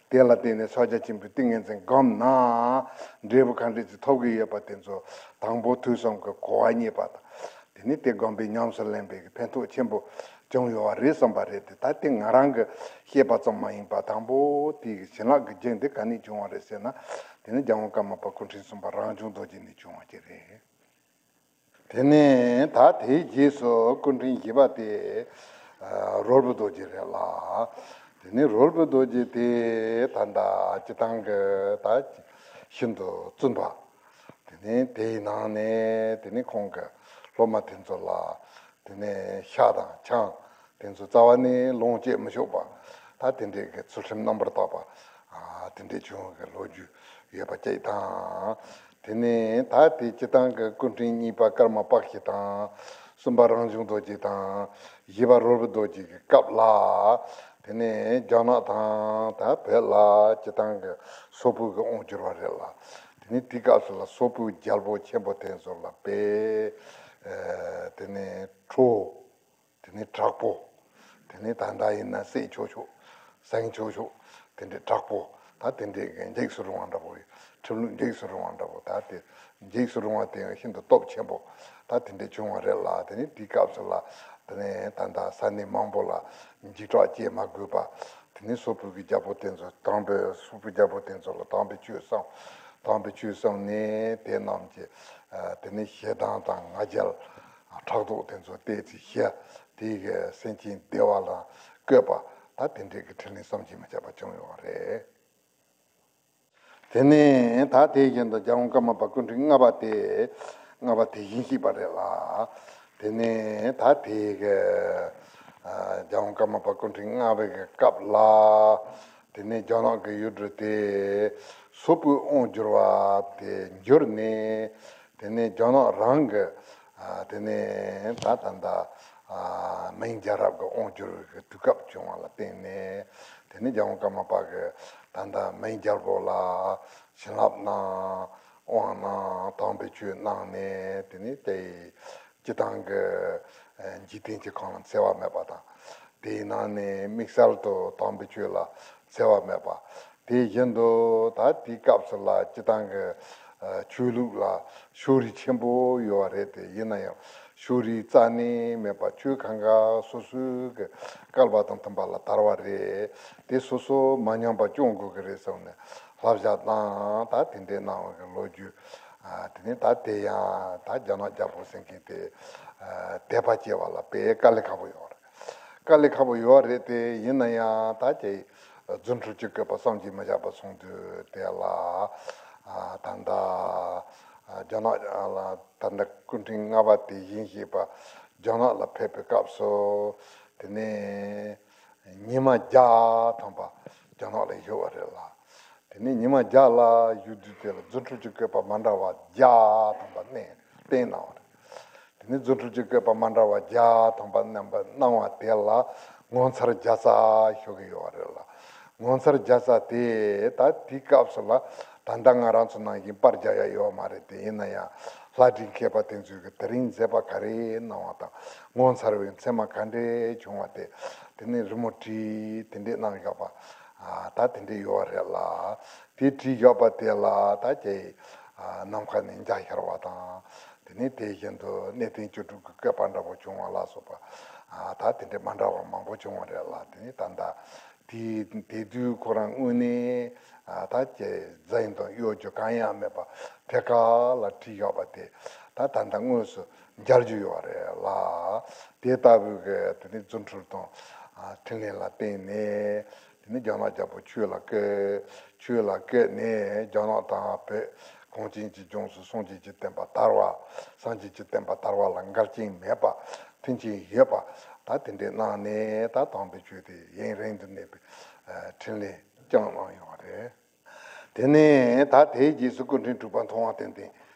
དེ་ལ་བརྟེན་ནས་ཕྱག་རྒྱ་ཆེན་པོའི་ཏིང་ངེ་འཛིན་བསྒོམས་ན་འབྲས་བུ་ག་འདྲས་སེ་ཐོབ་ཀྱི་ཡོད་པ་དེ་ཚོ་དང་པོ་ཐོས་བསམ་གྱི་གོ་བ་རྙེད་པ་དང་། དེ་ནས་དེ་སྒོམ་པའི་ཉམས་སུ་ལེན་པའི་ཕན་ཐོགས་ཆེན་པོ་བྱུང་ཡོད་པ་རེད་བསམ་པ་རེད་དེ། ད་དེ་ང་རང་གི་བཤད་པ་ཙམ་མ་ཡིན་པ། དང་པོ་དེའི་བྱིན་རླབས་ཀྱི་རྒྱུན་དེ་ག་ནས་བྱུང་བ་རེད་ཟེར་ན། དེ་ནི་རྒྱལ་དབང་ཀརྨ་པ་སྐུ་ཕྲེང་གསུམ་པ་རང་བྱུང་རྡོ་རྗེ་ནས་བྱུང་བ་ཅིག་རེད། དེ་ནས་ད་དེའི་རྗེས་སུ་སྐུ་ཕྲེང་བཞི་པ་དེ་རོལ་པའི་རྡོ་རྗེ་རེད་ལ། དེ་ནས་རོལ་པའི་རྡོ་རྗེ་དེ་ད་ལྟ་སྤྱིར་བཏང་གི་ད་ཤིན་ཏུ་བཙུན་པ། དེ་ནས་དེའི་ནང་ནས་དེ་ནས་ཁོང་གི་སློབ་མ་དེ་ཚོ་ལ་དེ་ནས་ཤ་དང་ཆང་དེ་ཚོ་རྩ་བ་ནས་ལོངས་སྤྱོད་མི་ཆོག་པ། ད་དེ་འདྲའི་གི་ཚུལ་ཁྲིམས་རྣམ་པར་དག་པ་དེ་འདྲའི་བྱུང་བའི་ལོ་རྒྱུས་ཡོད་པ་བཅས་དང་། དེ་ནས་ད་དེ་སྤྱིར་བཏང་གི་སྐུ་ཕྲེང་གཉིས་པ་ཀརྨ་པཀྵི་དང་། གསུམ་པ་རང་བྱུང་རྡོ་རྗེ་དང་། བཞི་པ་རོལ་པའི་རྡོ་རྗེ་གི་སྐབས་ལ། དེ་ནས་རྒྱ་ནག་དང་ད་བོད་ལ་སྤྱིར་བཏང་གི་སོག་པོའི་གི་དབང་བསྒྱུར་བ་རེད་ལ། དེ་ནས་དེའི་སྐབས་སུ་ལ་སོག་པོའི་རྒྱལ་པོ་ཆེན་པོ་དེ་ཚོ་ལ་དཔེ། ཨེ། དེ་ནས་ཁྲོ། དེ་ནས་དྲག་པོ། དེ་ནས་ད་ལྟ་ཡིན་ན་སྲས་མཆོག་མཆོག་སེང་མཆོག་མཆོག་དེ་འདྲའི་དྲག་པོ། ད་དེ་འདྲའི་གི་འཇིགས་སུ་རུང་བ་འདྲ་པོ་ཡོད། ཁྲིམས་ལུགས་འཇིགས་སུ་རུང་བ་འདྲ་པོ། ད་དེ་འཇིགས་སུ་རུང་བ་དེ་ཡང་ཤིན་ཏུ་སྟོབས་ཆེན་པོ་ད་དེ་འདྲའི་བྱུང་བ་རེད་ལ། དེ་ནས་དེའི་སྐབས་སུ་ལ་དེ་ནས་ད་ལྟ་ས་གནས་མང་པོ་ལ་འཇིགས་སྐྲག་སྐྱེ་མ་དགོས་པ། དེ་ནས་སོག་པོའི་གི་རྒྱལ་པོ་དེ་ཚོ་དམ་པའི་སོག་པོའི་རྒྱལ་པོ་དེ་ཚོ་ལ་དམ་པའི་ཆོས་གསུངས། དམ་པའི་ཆོས་གསུངས་ནས་དེ་རྣམས་ཀྱི་དེ་ནས་ཞེ་སྡང་དང་ང་རྒྱལ་ཕྲག་དོག་དེ་ཚོ་བལྟས་ཚེ་ཞི། དེའི་གི་སེམས་ཅན་བདེ་བ་ལ་བཀོད་པ། ད་དེ་འདྲའི་གི་འཕྲིན་ལས་བསམ་གྱིས་མི་ཁྱབ་པ་བྱུང་ཡོད་རེད། དེ་ནས་ད་དེ་བཞིན་དུ་རྒྱལ་དབང་ཀརྨ་པ་སྐུ་ཕྲེང་ལྔ་པ་དེ། ལྔ་པ་དེ་བཞིན་གཤེགས་པ་རེད་ལ། དེ་ནས་ད་དེ་གི་ཨ་རྒྱལ་དབང་ཀརྨ་པ་སྐུ་ཕྲེང་ལྔ་པའི་གི་སྐབས་ལ། དེ་ནས་རྒྱ་ནག་གི་ཡུལ་གྲུ་དེ་སོག་པོའི་དབང་བསྒྱུར་བ་དེ་འགྱུར་ནས། དེ་ནས་རྒྱ་ནག་རང་གི་ཨ་དེ་ནས་ད་ད་ལྟ་ཨ་མིང་རྒྱལ་རབས་ཀྱི་དབང་བསྒྱུར་བའི་གི་དུས་སྐབས་བྱུང་བ་ལ་བརྟེན་ནས། དེ་ནས་རྒྱལ་དབང་ཀརྨ་པ་གི་ད་ལྟ་མིང་རྒྱལ་པོ་ལ་བྱིན་རླབས་གནང་། དབང་གནང་། དམ་པའི་ཆོས་གནང་ནས། དེ་ནས་དེ་སྤྱིར་བཏང་གི་ཨ་འཇིག་རྟེན་གྱི་ཁམས་ལ་འཚེ་བ་མེད་པ་དང་། དེའི་ནང་ནས་དམིགས་བསལ་དུ་དམ་པའི་ཆོས་ལ་འཚེ་བ་མེད་པ། དེ་བཞིན་དུ་ད་དེའི་སྐབས་སུ་ལ་སྤྱིར་བཏང་གི་ཨ་ཆོས་ལུགས་ལ་ཕྱོགས་རིས་ཆེན་པོ་ཡོད་པ་རེད་དེ། ཡིན་ན་ཡང་ཕྱོགས་རིས་རྩ་ནས་མེད་པ། ཆོས་གང་ག་སོ་སོའི་གི་སྐལ་བ་དང་མཐུན་པ་ལ་དར་བ་རེད། དེ་སོ་སོ་མ་ཉམས་པ་སྐྱོང་དགོས་ཀྱི་རེད་བསམ་ནས་བསླབ་བྱ་གནང་། ད་དེ་འདྲའི་གནང་བའི་གི་ལོ་རྒྱུས། ཨ་དེ་ནས་ད་དེ་ཡང་ད་རྒྱ་ནག་རྒྱལ་པོ་ཟེར་མཁན་དེ་ཨ་དད་པ་སྐྱེ་བ་ལ་དཔེ་དཀའ་ལས་ཁག་པོ་ཡོད་རེད། དཀའ་ལས་ཁག་པོ་ཡོད་རེད་དེ། ཡིན་ན་ཡང་ད་ཅིག་རྫུ་འཕྲུལ་གྱི་བཀོད་པ་བསམ་གྱིས་མི་ཁྱབ་པ་སོང་དུས་དེ་ལ། ཨ་ད་ལྟ་ཨ་རྒྱ་ནག་ལ་ད་ལྟ་སྐུ་ཕྲེང་ལྔ་པ་དེ་བཞིན་གཤེགས་པ་རྒྱ་ནག་ལ་ཕེབས་པའི་སྐབས་སུ། དེ་ནས་ཉི་མ་བརྒྱ་ཐམ་པ་རྒྱ་ནག་ལ་བཞུགས་པ་རེད་ལ། དེ་ནས་ཉི་མ་བརྒྱ་ལ་བཞུགས་དུས་དེ་ལ་རྫུ་འཕྲུལ་གྱི་བཀོད་པ་མ་འདྲ་བ་བརྒྱ་ཐམ་པ་གནང་བསྟན་གནང་བ་རེད། དེ་ནས་རྫུ་འཕྲུལ་གྱི་བཀོད་པ་མ་འདྲ་བ་བརྒྱ་ཐམ་པ་གནང་བ་གནང་བ་དེ་ལ་ངོ་མཚར་བརྒྱ་རྩ་ཞུ་གི་ཡོད་རེད་ལ། ངོ་མཚར་བརྒྱ་རྩ་དེ་ད་དེའི་སྐབས་སུ་ལ་ད་ལྟ་ང་རང་ཚོ་ནང་བཞིན་པར་རྒྱག་ཡ་ཡོད་མ་རེད་དེ། ཡིན་ན་ཡང་ལྷ་བྲིས་མཁས་པ་དེ་ཚོས་གི་དེ་རིང་མཛད་པ་ག་རེ་གནང་བ་དང་། ངོ་མཚར་བའི་མཚན་མ་ག་འདྲས་བྱུང་བ་དེ། དེ་ནས་རི་མོ་བྲིས་དེ་འདྲས་གནང་བཞག་པ། ཨ་ད་དེ་འདྲས་ཡོད་རེད་ལ། དེ་བྲིས་བཞག་པ་དེ་ལ་ད་ཅིག་ཨ་ནམ་མཁའ་ནས་འཇའ་ཤར་བ་དང་། དེ་ནས་དེ་བཞིན་དུ་གནས་བརྟན་བཅུ་དྲུག་གི་བཀོད་པ་འདྲ་པོ་བྱུང་བ་ལ་སོགས་པ། ཨ་ད་དེ་འདྲས་མ་འདྲ་བ་མང་པོ་བྱུང་བ་རེད་ལ། དེ་ནས་ད་ལྟ་དེ་དེ་དུས་ཁོ་རང་དངོས་གནས་ཨ་ད་ཅིག་འཛིན་དང་གཡོ་སྒྱུ་གང་ཡང་མེད་པ་ཐད་ཀར་ལ་བྲིས་བཞག་པ་དེ་ད་ད་ལྟ་དངོས་སུ་མཇལ་རྒྱུ་ཡོད་རེད་ལ། དེ་ལྟ་བུའི་གི་དེ་ནས་རྫུ་འཕྲུལ་དང་ཨ་ཕྲིན་ལས་ལ་བརྟེན་ནས། དེ་ནས་རྒྱ་ནག་རྒྱལ་པོ་ཆོས་ལ་བཀོད། ཆོས་ལ་བཀོད་ནས་རྒྱ་ནག་དང་བོད་གངས་ཅན་གྱི་ལྗོངས་སུ་སངས་རྒྱས་ཀྱི་བསྟན་པ་དར་བ། སངས་རྒྱས་ཀྱི་བསྟན་པ་དར་བ་ལ་འགལ་རྐྱེན་མེད་པ། མཐུན་རྐྱེན་ཡོད་པ། ད་དེ་འདྲས་གནང་ནས་ད་དམ་པའི་ཆོས་དེ་ཡུན་རིང་དུ་གནས་པའི་ཨ་ཕྲིན་ལས་བསྐྱངས་གནང་ཡོད་རེད། དེ་ནས་ད་དེའི་རྗེས་སུ་སྐུ་ཕྲེང་དྲུག་པ་མཐོང་བ་ཏན་ཏན་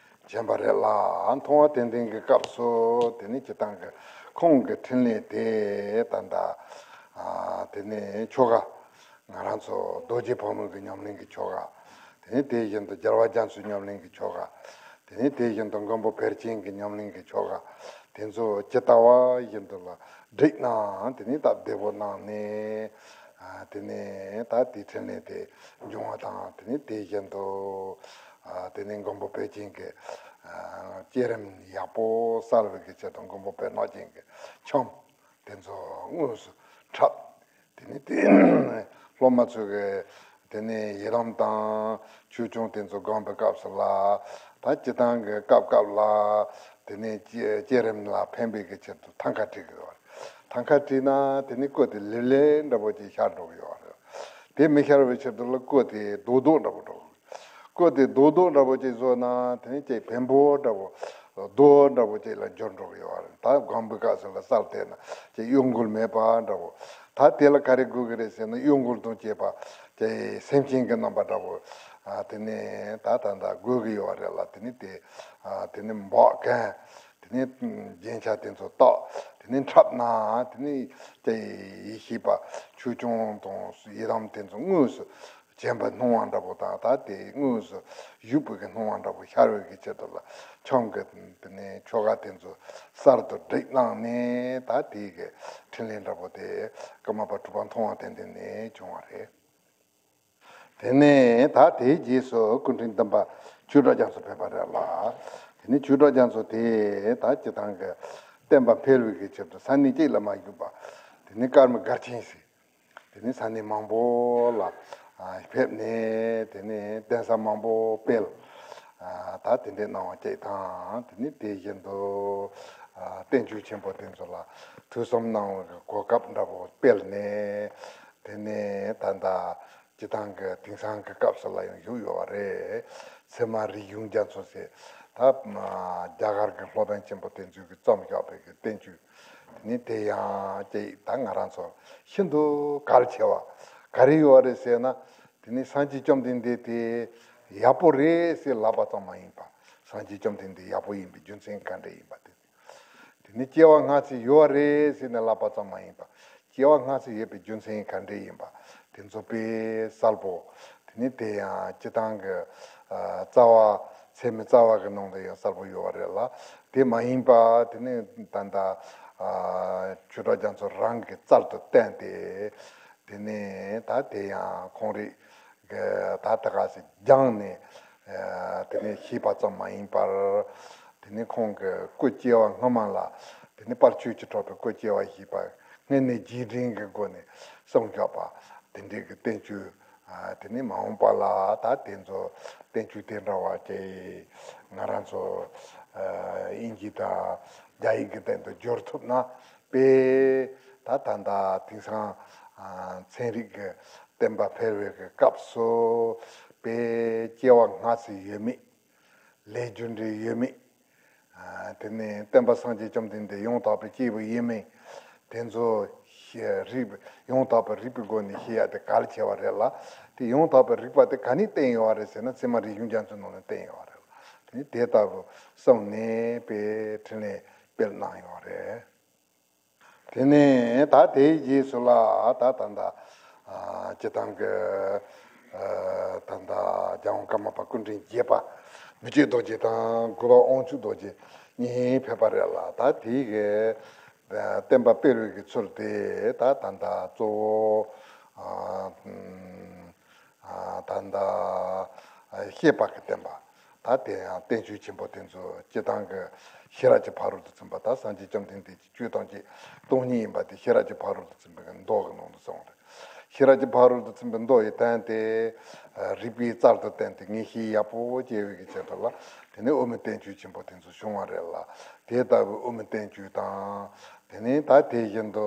བྱོན་པ་རེད་ལ། མཐོང་བ་ཏན་ཏན་གྱི་སྐབས་སུ་དེ་ནས་སྤྱིར་བཏང་གི་ཁོང་གི་ཕྲིན་ལས་དེ་ད་ལྟ་ཨ་དེ་ནས་ཆོ་ག། ང་རང་ཚོ་རྡོ་རྗེ་ཕག་མོ་གི་ཉམས་ལེན་གྱི་ཆོ་ག། དེ་ནས་དེ་བཞིན་དུ་རྒྱལ་བ་རྒྱ་མཚོའི་ཉམས་ལེན་གྱི་ཆོ་ག། དེ་ནས་དེ་བཞིན་དུ་མགོན་པོ་བེར་ཅན་གྱི་ཉམས་ལེན་གྱི་ཆོ་ག། དེ་ཚོ་ཇི་ལྟ་བ་བཞིན་དུ་ལ་བསྒྲིགས་གནང་། དེ་ནས་སྟབས་བདེ་པོ་གནང་ནས། ཨ་དེ་ནས་ད་དེའི་ཕྲིན་ལས་དེ་འབྱུང་བ་དང་། དེ་ནས་དེ་བཞིན་དུ་ཨ་དེ་ནས་མགོན་པོ་བེར་ཅན་གྱི་ཨ་བསྐྱེད་རིམ་ཡག་པོ་གསལ་བའི་གི་ཆེད་དུ་མགོན་པོ་བེར་ནག་ཅན་གྱི་འཆམ་དེ་ཚོ་དངོས་སུ་འཁྲབ། དེ་ནས་དེ་སློབ་མ་ཚོས་གི་དེ་ནས་ཡི་དམ་དང་ཆོས་སྐྱོང་དེ་ཚོ་སྒོམ་པའི་སྐབས་སུ་ལ། ད་སྤྱིར་བཏང་གི་སྐབས་སྐབས་ལ་དེ་ནས་བསྐྱེད་བསྐྱེད་རིམ་ལ་ཕན་པའི་གི་ཆེད་དུ་ཐང་ཀ་བྲིས་གི་ཡོད་རེད། ཐང་ཀ་བྲིས་ན་དེ་ནས་སྐུ་དེ་ལེབ་ལེབ་འདྲ་པོ་ཅིག་ཤར་འགྲོ་གི་ཡོད་རེད། དེ་མི་ཤར་བའི་ཆེད་དུ་ལ་སྐུ་དེ་རྡོག་རྡོག་འདྲ་པོ་འགྲོ་གི། སྐུ་དེ་རྡོག་རྡོག་འདྲ་པོ་ཅིག་བཟོས་ན་དེ་ནས་ཅིག་བེམ་པོ་འདྲ་པོ། རྡོ་འདྲ་པོ་ཅིག་ལ་འགྱུར་འགྲོ་གི་ཡོད་རེད། ད་སྒོམ་པའི་སྐབས་སུ་ལ་གསལ་བལྟས་ན་ཅིག་གཡོ་འགུལ་མེད་པ་འདྲ་པོ། ད་དེ་ལ་ག་རེ་དགོས་ཀྱི་རེད་ཟེར་ན། གཡོ་འགུལ་དང་བཅས་པ་ཅིག་སེམས་ཅན་གྱི་རྣམ་པ་འདྲ་པོ། ཨ་དེ་ནས་ད་ད་ད་དགོས་ཀྱི་ཡོད་རེད་ལ། དེ་ནས་དེ་ཨ་དེ་ནས་འབག་གན། དེ་ནས་རྒྱན་ཆ་དེ་ཚོ་བཏགས། དེ་ནས་འཁྲབ་ན་དེ་ནས་ཅིག་ཡེ་ཤེས་པ་ཆོས་སྐྱོང་དང་ཡི་དམ་དེ་ཚོ་དངོས་སུ་བྱོན་པ་སྣང་བ་འདྲ་པོ་དང་། ད་དེ་དངོས་སུ་བཞུགས་པའི་གི་སྣང་བ་འདྲ་པོ་ཤར་བའི་གི་ཆེད་དུ་ལ་འཆམ་གི་དེ་ནས་ཆོ་ག་དེ་ཚོ་གསར་དུ་བསྒྲིགས་གནང་ནས། ད་དེའི་གི་ཕྲིན་ལས་འདྲ་པོ་དེ་ཀརྨ་པ་གྲུབ་པ་མཐོང་བ་ཏན་ཏན་ནས་བྱུང་བ་རེད། དེ་ནས་ད་དེའི་རྗེས་སུ་སྐུ་ཕྲེང་བདུན་པ་ཆོས་གྲགས་རྒྱ་མཚོ་ཕེབས་པ་རེད་ལ། དེ་ནས་ཆོས་གྲགས་རྒྱ་མཚོ་དེ་ད་སྤྱིར་བཏང་གི་བསྟན་པ་འཕེལ་བའི་གི་ཆེད་དུ་ས་གནས་གཅིག་ལ་མ་བཞུགས་པ། དེ་ནས་ཀརྨ་སྒར་ཆེན་ཟེར། དེ་ནས་ས་གནས་མང་པོ་ལ་ཨ་ཕེབས་ནས། དེ་ནས་གདན་ས་མང་པོ་སྤེལ། ཨ་ད་དེ་འདྲའི་གནང་བ་གཅིག་དང་། དེ་ནས་དེ་བཞིན་དུ་ཨ་བསྟན་བཅོས་ཆེན་པོ་དེ་ཚོ་ལ་ཐོས་བསམ་གནང་བའི་གོ་སྐབས་འདྲ་པོ་སྤེལ་ནས། དེ་ནས་ད་ལྟ་སྤྱིར་བཏང་གི་དེང་སང་གི་སྐབས་སུ་ལ་ཡང་བཞུགས་ཡོད་པ་རེད། ཚད་མ་རིག་གཞུང་རྒྱ་མཚོ་ཟེར། ད་རྒྱ་གར་གྱི་སློབ་དཔོན་ཆེན་པོ་དེ་ཚོས་ཀྱི་རྩོམ་བཞག་པའི་གི་བསྟན་བཅོས་དེ་ནི་དེ་ཡང་ཅིག་ད་ང་རང་ཚོ་ཤིན་ཏུ་གལ་ཆེ་བ་ག་རེ་ཡོད་རེད་ཟེར་ན། དེ་ནི་སངས་རྒྱས་བཅོམ་ལྡན་འདས་དེ་ཡག་པོ་རེད་ཟེར་ལབ་པ་ཙམ་མ་ཡིན་པ། སངས་རྒྱས་བཅོམ་ལྡན་འདས་ཡག་པོ་ཡིན་པའི་རྒྱུ་མཚན་ག་འདྲ་ཡིན་པ་དེ། དེ་ནི་སྐྱེ་བ་སྔ་ཕྱི་ཡོད་རེད་ཟེར་ནས་ལབ་པ་ཙམ་མ་ཡིན་པ། སྐྱེ་བ་སྔ་ཕྱི་ཡོད་པའི་རྒྱུ་མཚན་ག་འདྲ་ཡིན་པ། དེ་ཚོ་དཔེ་གསལ་པོ། དེ་ནི་དེ་ཡང་སྤྱིར་བཏང་གི་ཨ་རྩ་བ་ཚད་མའི་རྩ་བ་གི་ནང་དུ་ཡང་གསལ་པོ་ཡོད་པ་རེད་ལ། དེ་མ་ཡིན་པ་དེ་ནི་ད་ལྟ་ཨ་ཆོས་གྲགས་རྒྱ་མཚོ་རང་གི་རྩལ་དུ་བསྟན་ཏེ། དེ་ནས་ད་དེ་ཡང་ཁོང་རིགས་ཀྱི་ད་ད་ག་ཟེ་སྦྱངས་ནས་ཨ་དེ་ནས་ཤེས་པ་ཙམ་མ་ཡིན་པར། དེ་ནས་ཁོང་གི་སྐུ་སྐྱེ་བ་སྔ་མ་ལ་དེ་ནས་དཔལ་ཆོས་ཀྱི་གྲགས་པའི་སྐུ་སྐྱེ་བ་བཞེས་པ་སྔོན་གནས་རྗེས་དྲན་གྱི་སྒོ་ནས་གསུངས་བཞག་པ་དེ་འདྲའི་གི་བསྟན་བཅོས། ཨ་དེ་ནས་མ་འོངས་པ་ལ་ད་དེ་ཚོ་བསྟན་བཅོས་དེ་འདྲ་བ་ཅིག་ང་རང་ཚོ་ཨ་དབྱིན་ཇི་དང་རྒྱ་ཡིག་གི་སྟེང་དུ་བསྒྱུར་ཐུབ་ན། དཔེ་ད་ད་ལྟ་དེང་སང་ཨ་ཚན་རིག་གི་བསྟན་པ་འཕེལ་བའི་གི་སྐབས་སུ་དཔེ་སྐྱེ་བ་སྔ་ཕྱི་ཡོད་མེད། ལས་རྒྱུ་འབྲས་ཡོད་མེད། ཨ་དེ་ནས་སྟོན་པ་སངས་རྒྱས་བཅོམ་ལྡན་འདས་ཡང་དག་པའི་སྐྱེས་བུ་ཡིན་མིན། དེ་ཚོ་ཤེས་རིག་ཡང་དག་པའི་རིག་པའི་སྒོ་ནས་ཤེས་ཡ་དེ་གལ་ཆེ་བ་རེད་ལ། དེ་ཡང་དག་པའི་རིག་པ་དེ་ག་ནས་བསྟན་ཡོད་རེད་ཟེར་ན། ཚད་མ་རིག་གཞུང་རྒྱ་མཚོའི་ནང་ནས་བསྟན་ཡོད་རེད་ལ། དེ་ནས་དེ་ལྟ་བུ་གསུངས་ནས་དཔེ་འཕྲིན་ལས་སྤེལ་གནང་ཡོད་རེད། དེ་ནས་ད་དེའི་རྗེས་སུ་ལ་ད་ད་ད་ཨ་སྤྱིར་བཏང་གི་ཨ་ད་ད་རྒྱལ་དབང་ཀརྨ་པ་སྐུ་ཕྲེང་བརྒྱད་པ་མི་བསྐྱོད་རྡོ་རྗེ་དང་གུས་པ་དབང་ཕྱུག་རྡོ་རྗེ་གཉིས་ཕེབས་པ་རེད་ལ། ད་དེའི་གི་ཨ་བསྟན་པ་སྤེལ་བའི་གི་ཚུལ་དེ་ད་ད་ད་གཙོ་བོ་ཨ་ཨ་ད་ད་ཨ་བཤད་པ་གི་བསྟན་པ། ད་དེ་ཡང་བསྟན་བཅོས་ཆེན་པོ་དེ་ཚོ་སྤྱིར་བཏང་གི་ཤེས་རབ་ཀྱི་ཕ་རོལ་ཏུ་ཕྱིན་པ། ད་སངས་རྒྱས་བཅོམ་ལྡན་འདས་ཀྱི་ཆོས་ཐམས་ཅད་སྟོང་ཉིད་ཡིན་པ་དེ་ཤེས་རབ་ཀྱི་ཕ་རོལ་ཏུ་ཕྱིན་པའི་མདོ་གི་ནང་དུ་གསུངས་རེད། ཤེས་རབ་ཀྱི་ཕ་རོལ་ཏུ་ཕྱིན་པའི་མདོ་ཡི་དོན་དེ་རིགས་པའི་རྩལ་དུ་བསྟན་ཏེ་ངེས་ཤེས་ཡག་པོ་སྐྱེ་བའི་གི་ཆེད་དུ་ལ། དེ་ནས་དབུ་མའི་བསྟན་བཅོས་ཆེན་པོ་དེ་ཚོ་བྱུང་བ་རེད་ལ། དེ་ལྟ་བུའི་དབུ་མའི་བསྟན་བཅོས་དང་། དེ་ནས་ད་དེ་བཞིན་དུ་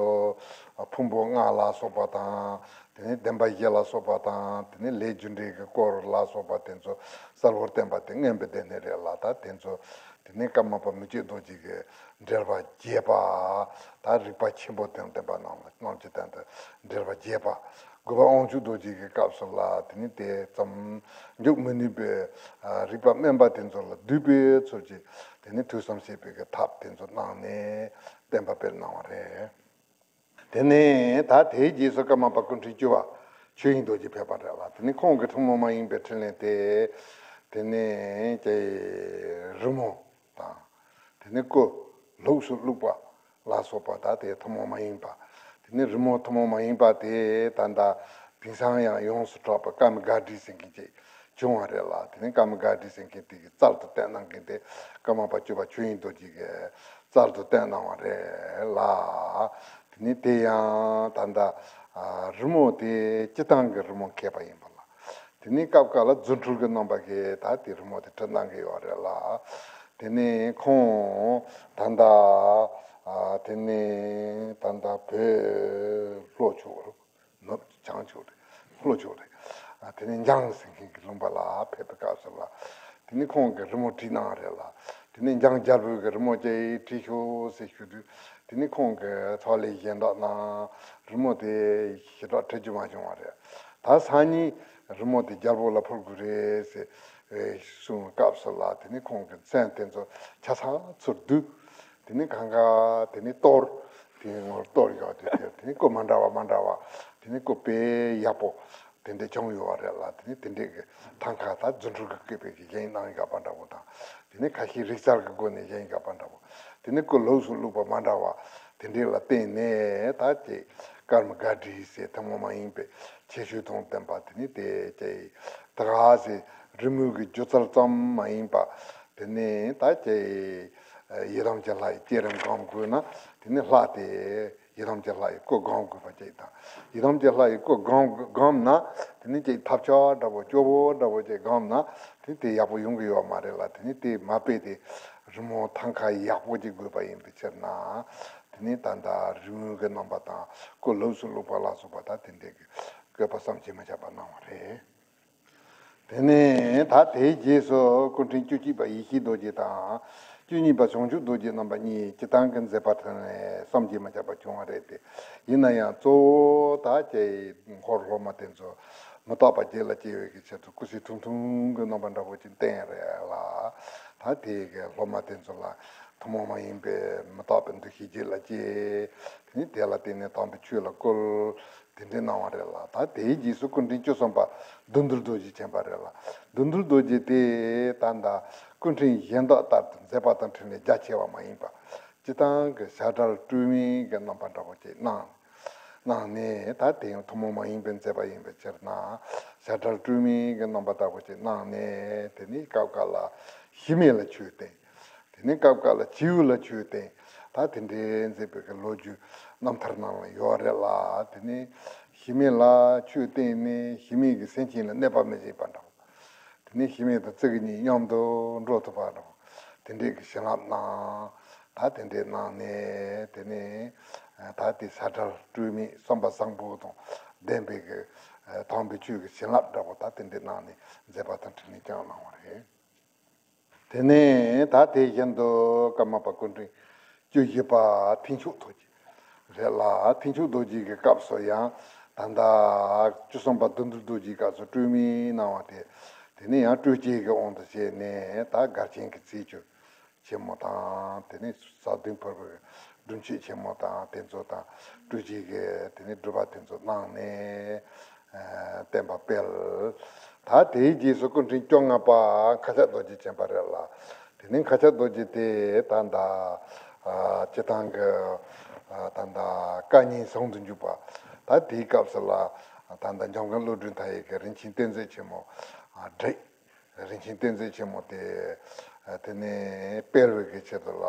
ཕུང་པོ་ལྔ་ལ་སོགས་པ་དང་། དེ་ནས་བདེན་པ་བཞི་ལ་སོགས་པ་དང་། དེ་ནས་ལས་རྒྱུ་འབྲས་ཀྱི་སྐོར་ལ་སོགས་པ་དེ་ཚོ་གསལ་བོར་བསྟན་པ་དེ་མངོན་པའི་སྡེ་སྣོད་རེད་ལ། ད་དེ་ཚོ་དེ་ནས་ཀརྨ་པ་མི་བསྐྱོད་རྡོ་རྗེ་གི་འགྲེལ་པ་རྒྱས་པ། ད་རིགས་པ་ཆེན་པོ་དང་ལྡན་པ་རྣམས་ལ་རྣམས་ཀྱི་སྟེང་དུ་འགྲེལ་པ་རྒྱས་པ། གུས་པ་དབང་ཕྱུག་རྡོ་རྗེ་གི་སྐབས་སུ་ལ་དེ་ནས་དེ་ཙམ་འཇུག་མི་ནུས་པའི་རིགས་པ་དམན་པ་དེ་ཚོ་ལ་བསྡུས་པའི་ཚུལ་གྱིས་དེ་ནས་ཐོས་བསམ་བྱེད་པའི་གི་ཐབས་དེ་ཚོ་གནང་ནས་བསྟན་པ་སྤེལ་གནང་བ་རེད། དེ་ནས་ད་དེའི་རྗེས་སུ་ཀརྨ་པ་སྐུ་ཕྲེང་བཅུ་པ་ཆོས་དབྱིངས་རྡོ་རྗེ་ཕེབས་པ་རེད་ལ། དེ་ནས་ཁོང་གི་ཐུན་མོང་མ་ཡིན་པའི་འཕྲིན་ལས་དེ་དེ་ནས་ཀྱི་རི་མོ་དང་། དེ་ནས་སྐུ་ལུགས་སུ་བླུགས་པ་ལ་སོགས་པ། ད་དེ་ཐུན་མོང་མ་ཡིན་པ། དེ་ནས་རི་མོ་ཐུན་མོང་མ་ཡིན་པ་དེ་ད་ལྟ་དེང་སང་ཡང་ཡོངས་སུ་གྲགས་པའི་ཀརྨ་སྒར་བྲིས་ཟེར་མཁན་ཅིག་བྱུང་བ་རེད་ལ། དེ་ནས་ཀརྨ་སྒར་བྲིས་ཟེར་མཁན་དེ་གི་རྩལ་དུ་བསྟན་གནང་མཁན་དེ་ཀརྨ་པ་བཅུ་པ་ཆོས་དབྱིངས་རྡོ་རྗེ་གི་རྩལ་དུ་བསྟན་གནང་བ་རེད་ལ། དེ་ནས་དེ་ཡང་ད་ལྟ་ཨ་རི་མོ་དེ་སྤྱིར་བཏང་གི་རི་མོ་མཁས་པ་ཡིན་པ་ལ། དེ་ནས་སྐབས་འགའ་ལ་རྫུ་འཕྲུལ་གྱི་རྣམ་པ་གིས་ད་དེ་རི་མོ་དེ་བྲིས་གནང་གི་ཡོད་རེད་ལ། དེ་ནས་ཁོང་ད་ལྟ་ཨ་དེ་ནས་ད་ལྟ་བོད་ལྷོ་ཕྱོགས་རུ། ནུབ་བྱང་ཕྱོགས་རེད། ལྷོ་ཕྱོགས་རེད། ཨ་དེ་ནས་འཇང་ཟེར་མཁན་གྱི་ལུང་པ་ལ་ཕེབས་པའི་སྐབས་སུ་ལ། དེ་ནས་ཁོང་གིས་རི་མོ་བྲིས་གནང་རེད་ལ། དེ་ནས་འཇང་རྒྱལ་པོའི་གི་རི་མོ་ཅིག་བྲིས་ཤོག་ཟེར་ཞུ་དུས། དེ་ནས་ཁོང་གིས་ཕྱག་ལས་གཞན་དག་གནང་། རི་མོ་དེ་ཞེ་དྲག་བྲི་རྒྱུ་མ་བྱུང་བ་རེད། ད་སང་ཉིན་རི་མོ་དེ་རྒྱལ་པོ་ལ་ཕུལ་དགོས་རེད་ཟེར་གསུངས་པའི་སྐབས་སུ་ལ། དེ་ནས་ཁོང་གིས་མཚན་དེ་ཚོ་ཆ་ཚང་ཚུར་བསྡུས། དེ་ནས་གང་ག་དེ་ནས་གཏོར། དེ་ནས་ངོ་གཏོར་ཡག་དེ་དེ་དེ་ནས་སྐུ་མ་འདྲ་བ་མ་འདྲ་བ། དེ་ནས་སྐུ་དཔེ་ཡག་པོ་དེ་འདྲས་བྱུང་ཡོད་པ་རེད་ལ། དེ་ནས་དེ་འདྲས་ཀྱི་ཐང་ཀ་ད་རྫུ་འཕྲུལ་གྱི་བཀོད་པའི་གི་བཞེངས་གནང་ཡག་པ་འདྲ་པོ་དང་། དེ་ནས་ཁ་ཤས་རིག་རྩལ་གྱི་སྒོ་ནས་བཞེངས་ཡག་པ་འདྲ་པོ། དེ་ནས་སྐུ་ལུགས་སུ་བླུགས་པ་མ་འདྲ་བ་དེ་འདྲས་ལ་བརྟེན་ནས་ད་ཅིག་ཀརྨ་སྒར་བྲིས་ཟེར་ཐུན་མོང་མ་ཡིན་པའི་ཁྱད་ཆོས་དང་ལྡན་པ་དེ་ནས་དེ་ཅིག་ད་ག་ཟེ་རི་མོའི་གི་སྒྱུ་རྩལ་ཙམ་མ་ཡིན་པ། དེ་ནས་ད་ཅི་ཡི་དམ་གྱི་ལྷ་ཡི་བསྐྱེད་རིམ་སྒོམ་དགོས་ན། དེ་ནས་ལྷ་དེ་ཡི་དམ་གྱི་ལྷ་ཡི་སྐུ་སྒོམ་དགོས་པ་ཅིག་དང་། ཡི་དམ་གྱི་ལྷ་ཡི་སྐུ་སྒོམ་སྒོམ་ན། དེ་ནས་ཅིག་ཐབས་ཆག་འདྲ་པོ་སྐྱོ་པོ་འདྲ་པོ་ཅིག་སྒོམ་ན། དེ་དེ་ཡག་པོ་ཡོང་གི་ཡོད་མ་རེད་ལ། དེ་ནས་དེ་མ་དཔེ་དེ་རི་མོ་ཐང་ཀ་ཡག་པོ་ཅིག་དགོས་པ་ཡིན་པའི་ཕྱིར་ན། དེ་ནས་ད་ལྟ་རི་མོའི་གི་རྣམ་པ་དང་སྐུ་ལུགས་སུ་བླུགས་པ་ལ་སོགས་པ་ད་དེ་འདྲའི་གི་བཀོད་པ་བསམ་གྱིས་མི་ཁྱབ་པ་གནང་བ་རེད། དེ་ནས་ད་དེའི་རྗེས་སུ་སྐུ་ཕྲེང་བཅུ་གཅིག་པ་ཡེ་ཤེས་རྡོ་རྗེ་དང་། བཅུ་གཉིས་པ་བྱང་ཆུབ་རྡོ་རྗེ་རྣམ་པ་གཉིས་སྤྱིར་བཏང་གི་མཛད་པ་ཐོན་ནས་བསམ་གྱིས་མི་ཁྱབ་པ་བྱུང་བ་རེད་དེ། ཡིན་ན་ཡང་གཙོ་བོ་ད་ཀྱེ་འཁོར་སློབ་མ་དེ་ཚོ་མི་རྟག་པ་བརྒྱད་ལ་སྐྱེ་བའི་གི་ཆེད་དུ་སྐུ་ཚེ་ཐུང་ཐུང་གི་རྣམ་པ་འདྲ་པོ་ཅིག་བསྟན་རེད་ལ། ད་དེའི་གི་སློབ་མ་དེ་ཚོ་ལ་ཐུན་མོང་མ་ཡིན་པའི་མི་རྟག་པའི་འདུ་ཤེས་བརྒྱད་ལ་སྐྱེས། དེ་ནས་དེ་ལ་བརྟེན་ནས་དམ་པའི་ཆོས་ལ་བཀོལ། དེ་འདྲའི་གནང་བ་རེད་ལ། ད་དེའི་རྗེས་སུ་སྐུ་ཕྲེང་བཅུ་གསུམ་པ་བདུད་འདུལ་རྡོ་རྗེ་ཆེན་པ་རེད་ལ། བདུད་འདུལ་རྡོ་རྗེ་དེ་ད་ལྟ་སྐུ་ཕྲེང་གཞན་དག་ལྟར་དུ་མཛད་པ་དང་འཕྲིན་ལས་རྒྱ་ཆེ་བ་མ་ཡིན་པ། སྤྱིར་བཏང་གི་བྱ་བྲལ་སྤྲོས་མེད་ཀྱི་རྣམ་པ་འདྲ་པོ་ཅིག་གནང་། གནང་ནས་ད་དེ་ཡང་ཐུན་མོང་མ་ཡིན་པའི་མཛད་པ་ཡིན་པའི་ཕྱིར་ན། བྱ་བྲལ་སྤྲོས་མེད་ཀྱི་རྣམ་པ་འདྲ་པོ་ཅིག་གནང་ནས། དེ་ནས་སྐབས་འགའ་ལ་གཞི་མེད་ལ་ཆོས་བསྟན། དེ་ནས་སྐབས་འགའ་ལ་བྱིའུ་ལ་ཆོས་བསྟན། ད་དེ་འདྲའི་མཛད་པའི་གི་ལོ་རྒྱུས་རྣམ་ཐར་ནང་ལ་ཡོད་རེད་ལ། དེ་ནས་གཞི་མེད་ལ་ཆོས་བསྟན་ནས་གཞི་མེད་ཀྱི་སེམས་ཅན་ལ་གནོད་པ་མི་བྱེད་པ་འདྲ་བོ། དེ་ནས་གཞི་མེད་དང་ཙི་གུ་གཉིས་མཉམ་དུ་འགྲོ་ཐུབ་པ་འདྲ་བོ། དེ་འདྲའི་གི་བྱིན་རླབས་གནང་། ད་དེ་འདྲའི་གནང་ནས་དེ་ནས་ད་དེ་བྱ་བྲལ་སྤྲོས་མེད་བསམ་པ་བཟང་པོ་དང་ལྡན་པའི་གི་དམ་པའི་ཆོས་ཀྱི་བྱིན་རླབས་འདྲ་བོ་ད་དེ་འདྲའི་གནང་ནས་མཛད་པ་དང་འཕྲིན་ལས་ཀྱང་གནང་བ་རེད། དེ་ནས་ད་དེ་བཞིན་དུ་ཀརྨ་པ་སྐུ་ཕྲེང་བཅུ་བཞི་པ་ཐེག་མཆོག་རྡོ་རྗེ་རེད་ལ། ཐེག་མཆོག་རྡོ་རྗེ་གི་སྐབས་སུ་ཡང་ད་ལྟ་བཅུ་གསུམ་པ་བདུད་འདུལ་རྡོ་རྗེའི་སྐབས་སུ་སྤྲོས་མེད་གནང་བ་དེ། དེ་ནས་ཡང་སྤྲོས་བཅས་ཀྱི་དབང་དུ་བྱས་ནས་ད་མགར་ཆེན་གྱི་རྩེ་གཅོད་ཆེན་མོ་དང་། དེ་ནས་བཟའ་བདུད་ཕུར་བུའི་སྒྲུབ་མཆོད་ཆེན་མོ་དང་དེ་ཚོ་དང་སྤྲོས་བཅས་ཀྱི་དེ་ནས་སྒྲུབ་པ་དེ་ཚོ་གནང་ནས། ཨ། བསྟན་པ་སྤེལ། ད་དེའི་རྗེས་སུ་སྐུ་ཕྲེང་བཅོ་ལྔ་པ་མཁའ་ཁྱབ་རྡོ་རྗེ་ཆེན་པ་རེད་ལ། དེ་ནས་མཁའ་ཁྱབ་རྡོ་རྗེ་དེ་ད་ལྟ་ཨ་སྤྱིར་བཏང་གི་ཨ་ད་ལྟ་བཀའ་རྙིང་ཟུང་དུ་འཇུག་པ། ད་དེའི་སྐབས་སུ་ལ་ད་ལྟ་འཇམ་མགོན་བློ་གྲོས་མཐའ་ཡས་ཀྱི་རིན་ཆེན་གཏེར་མཛོད་ཆེན་མོ་ཨ་བསྒྲིགས། རིན་ཆེན་གཏེར་མཛོད་ཆེན་མོ་དེ་དེ་ནས་སྤེལ་བའི་གི་ཆེད་དུ་ལ་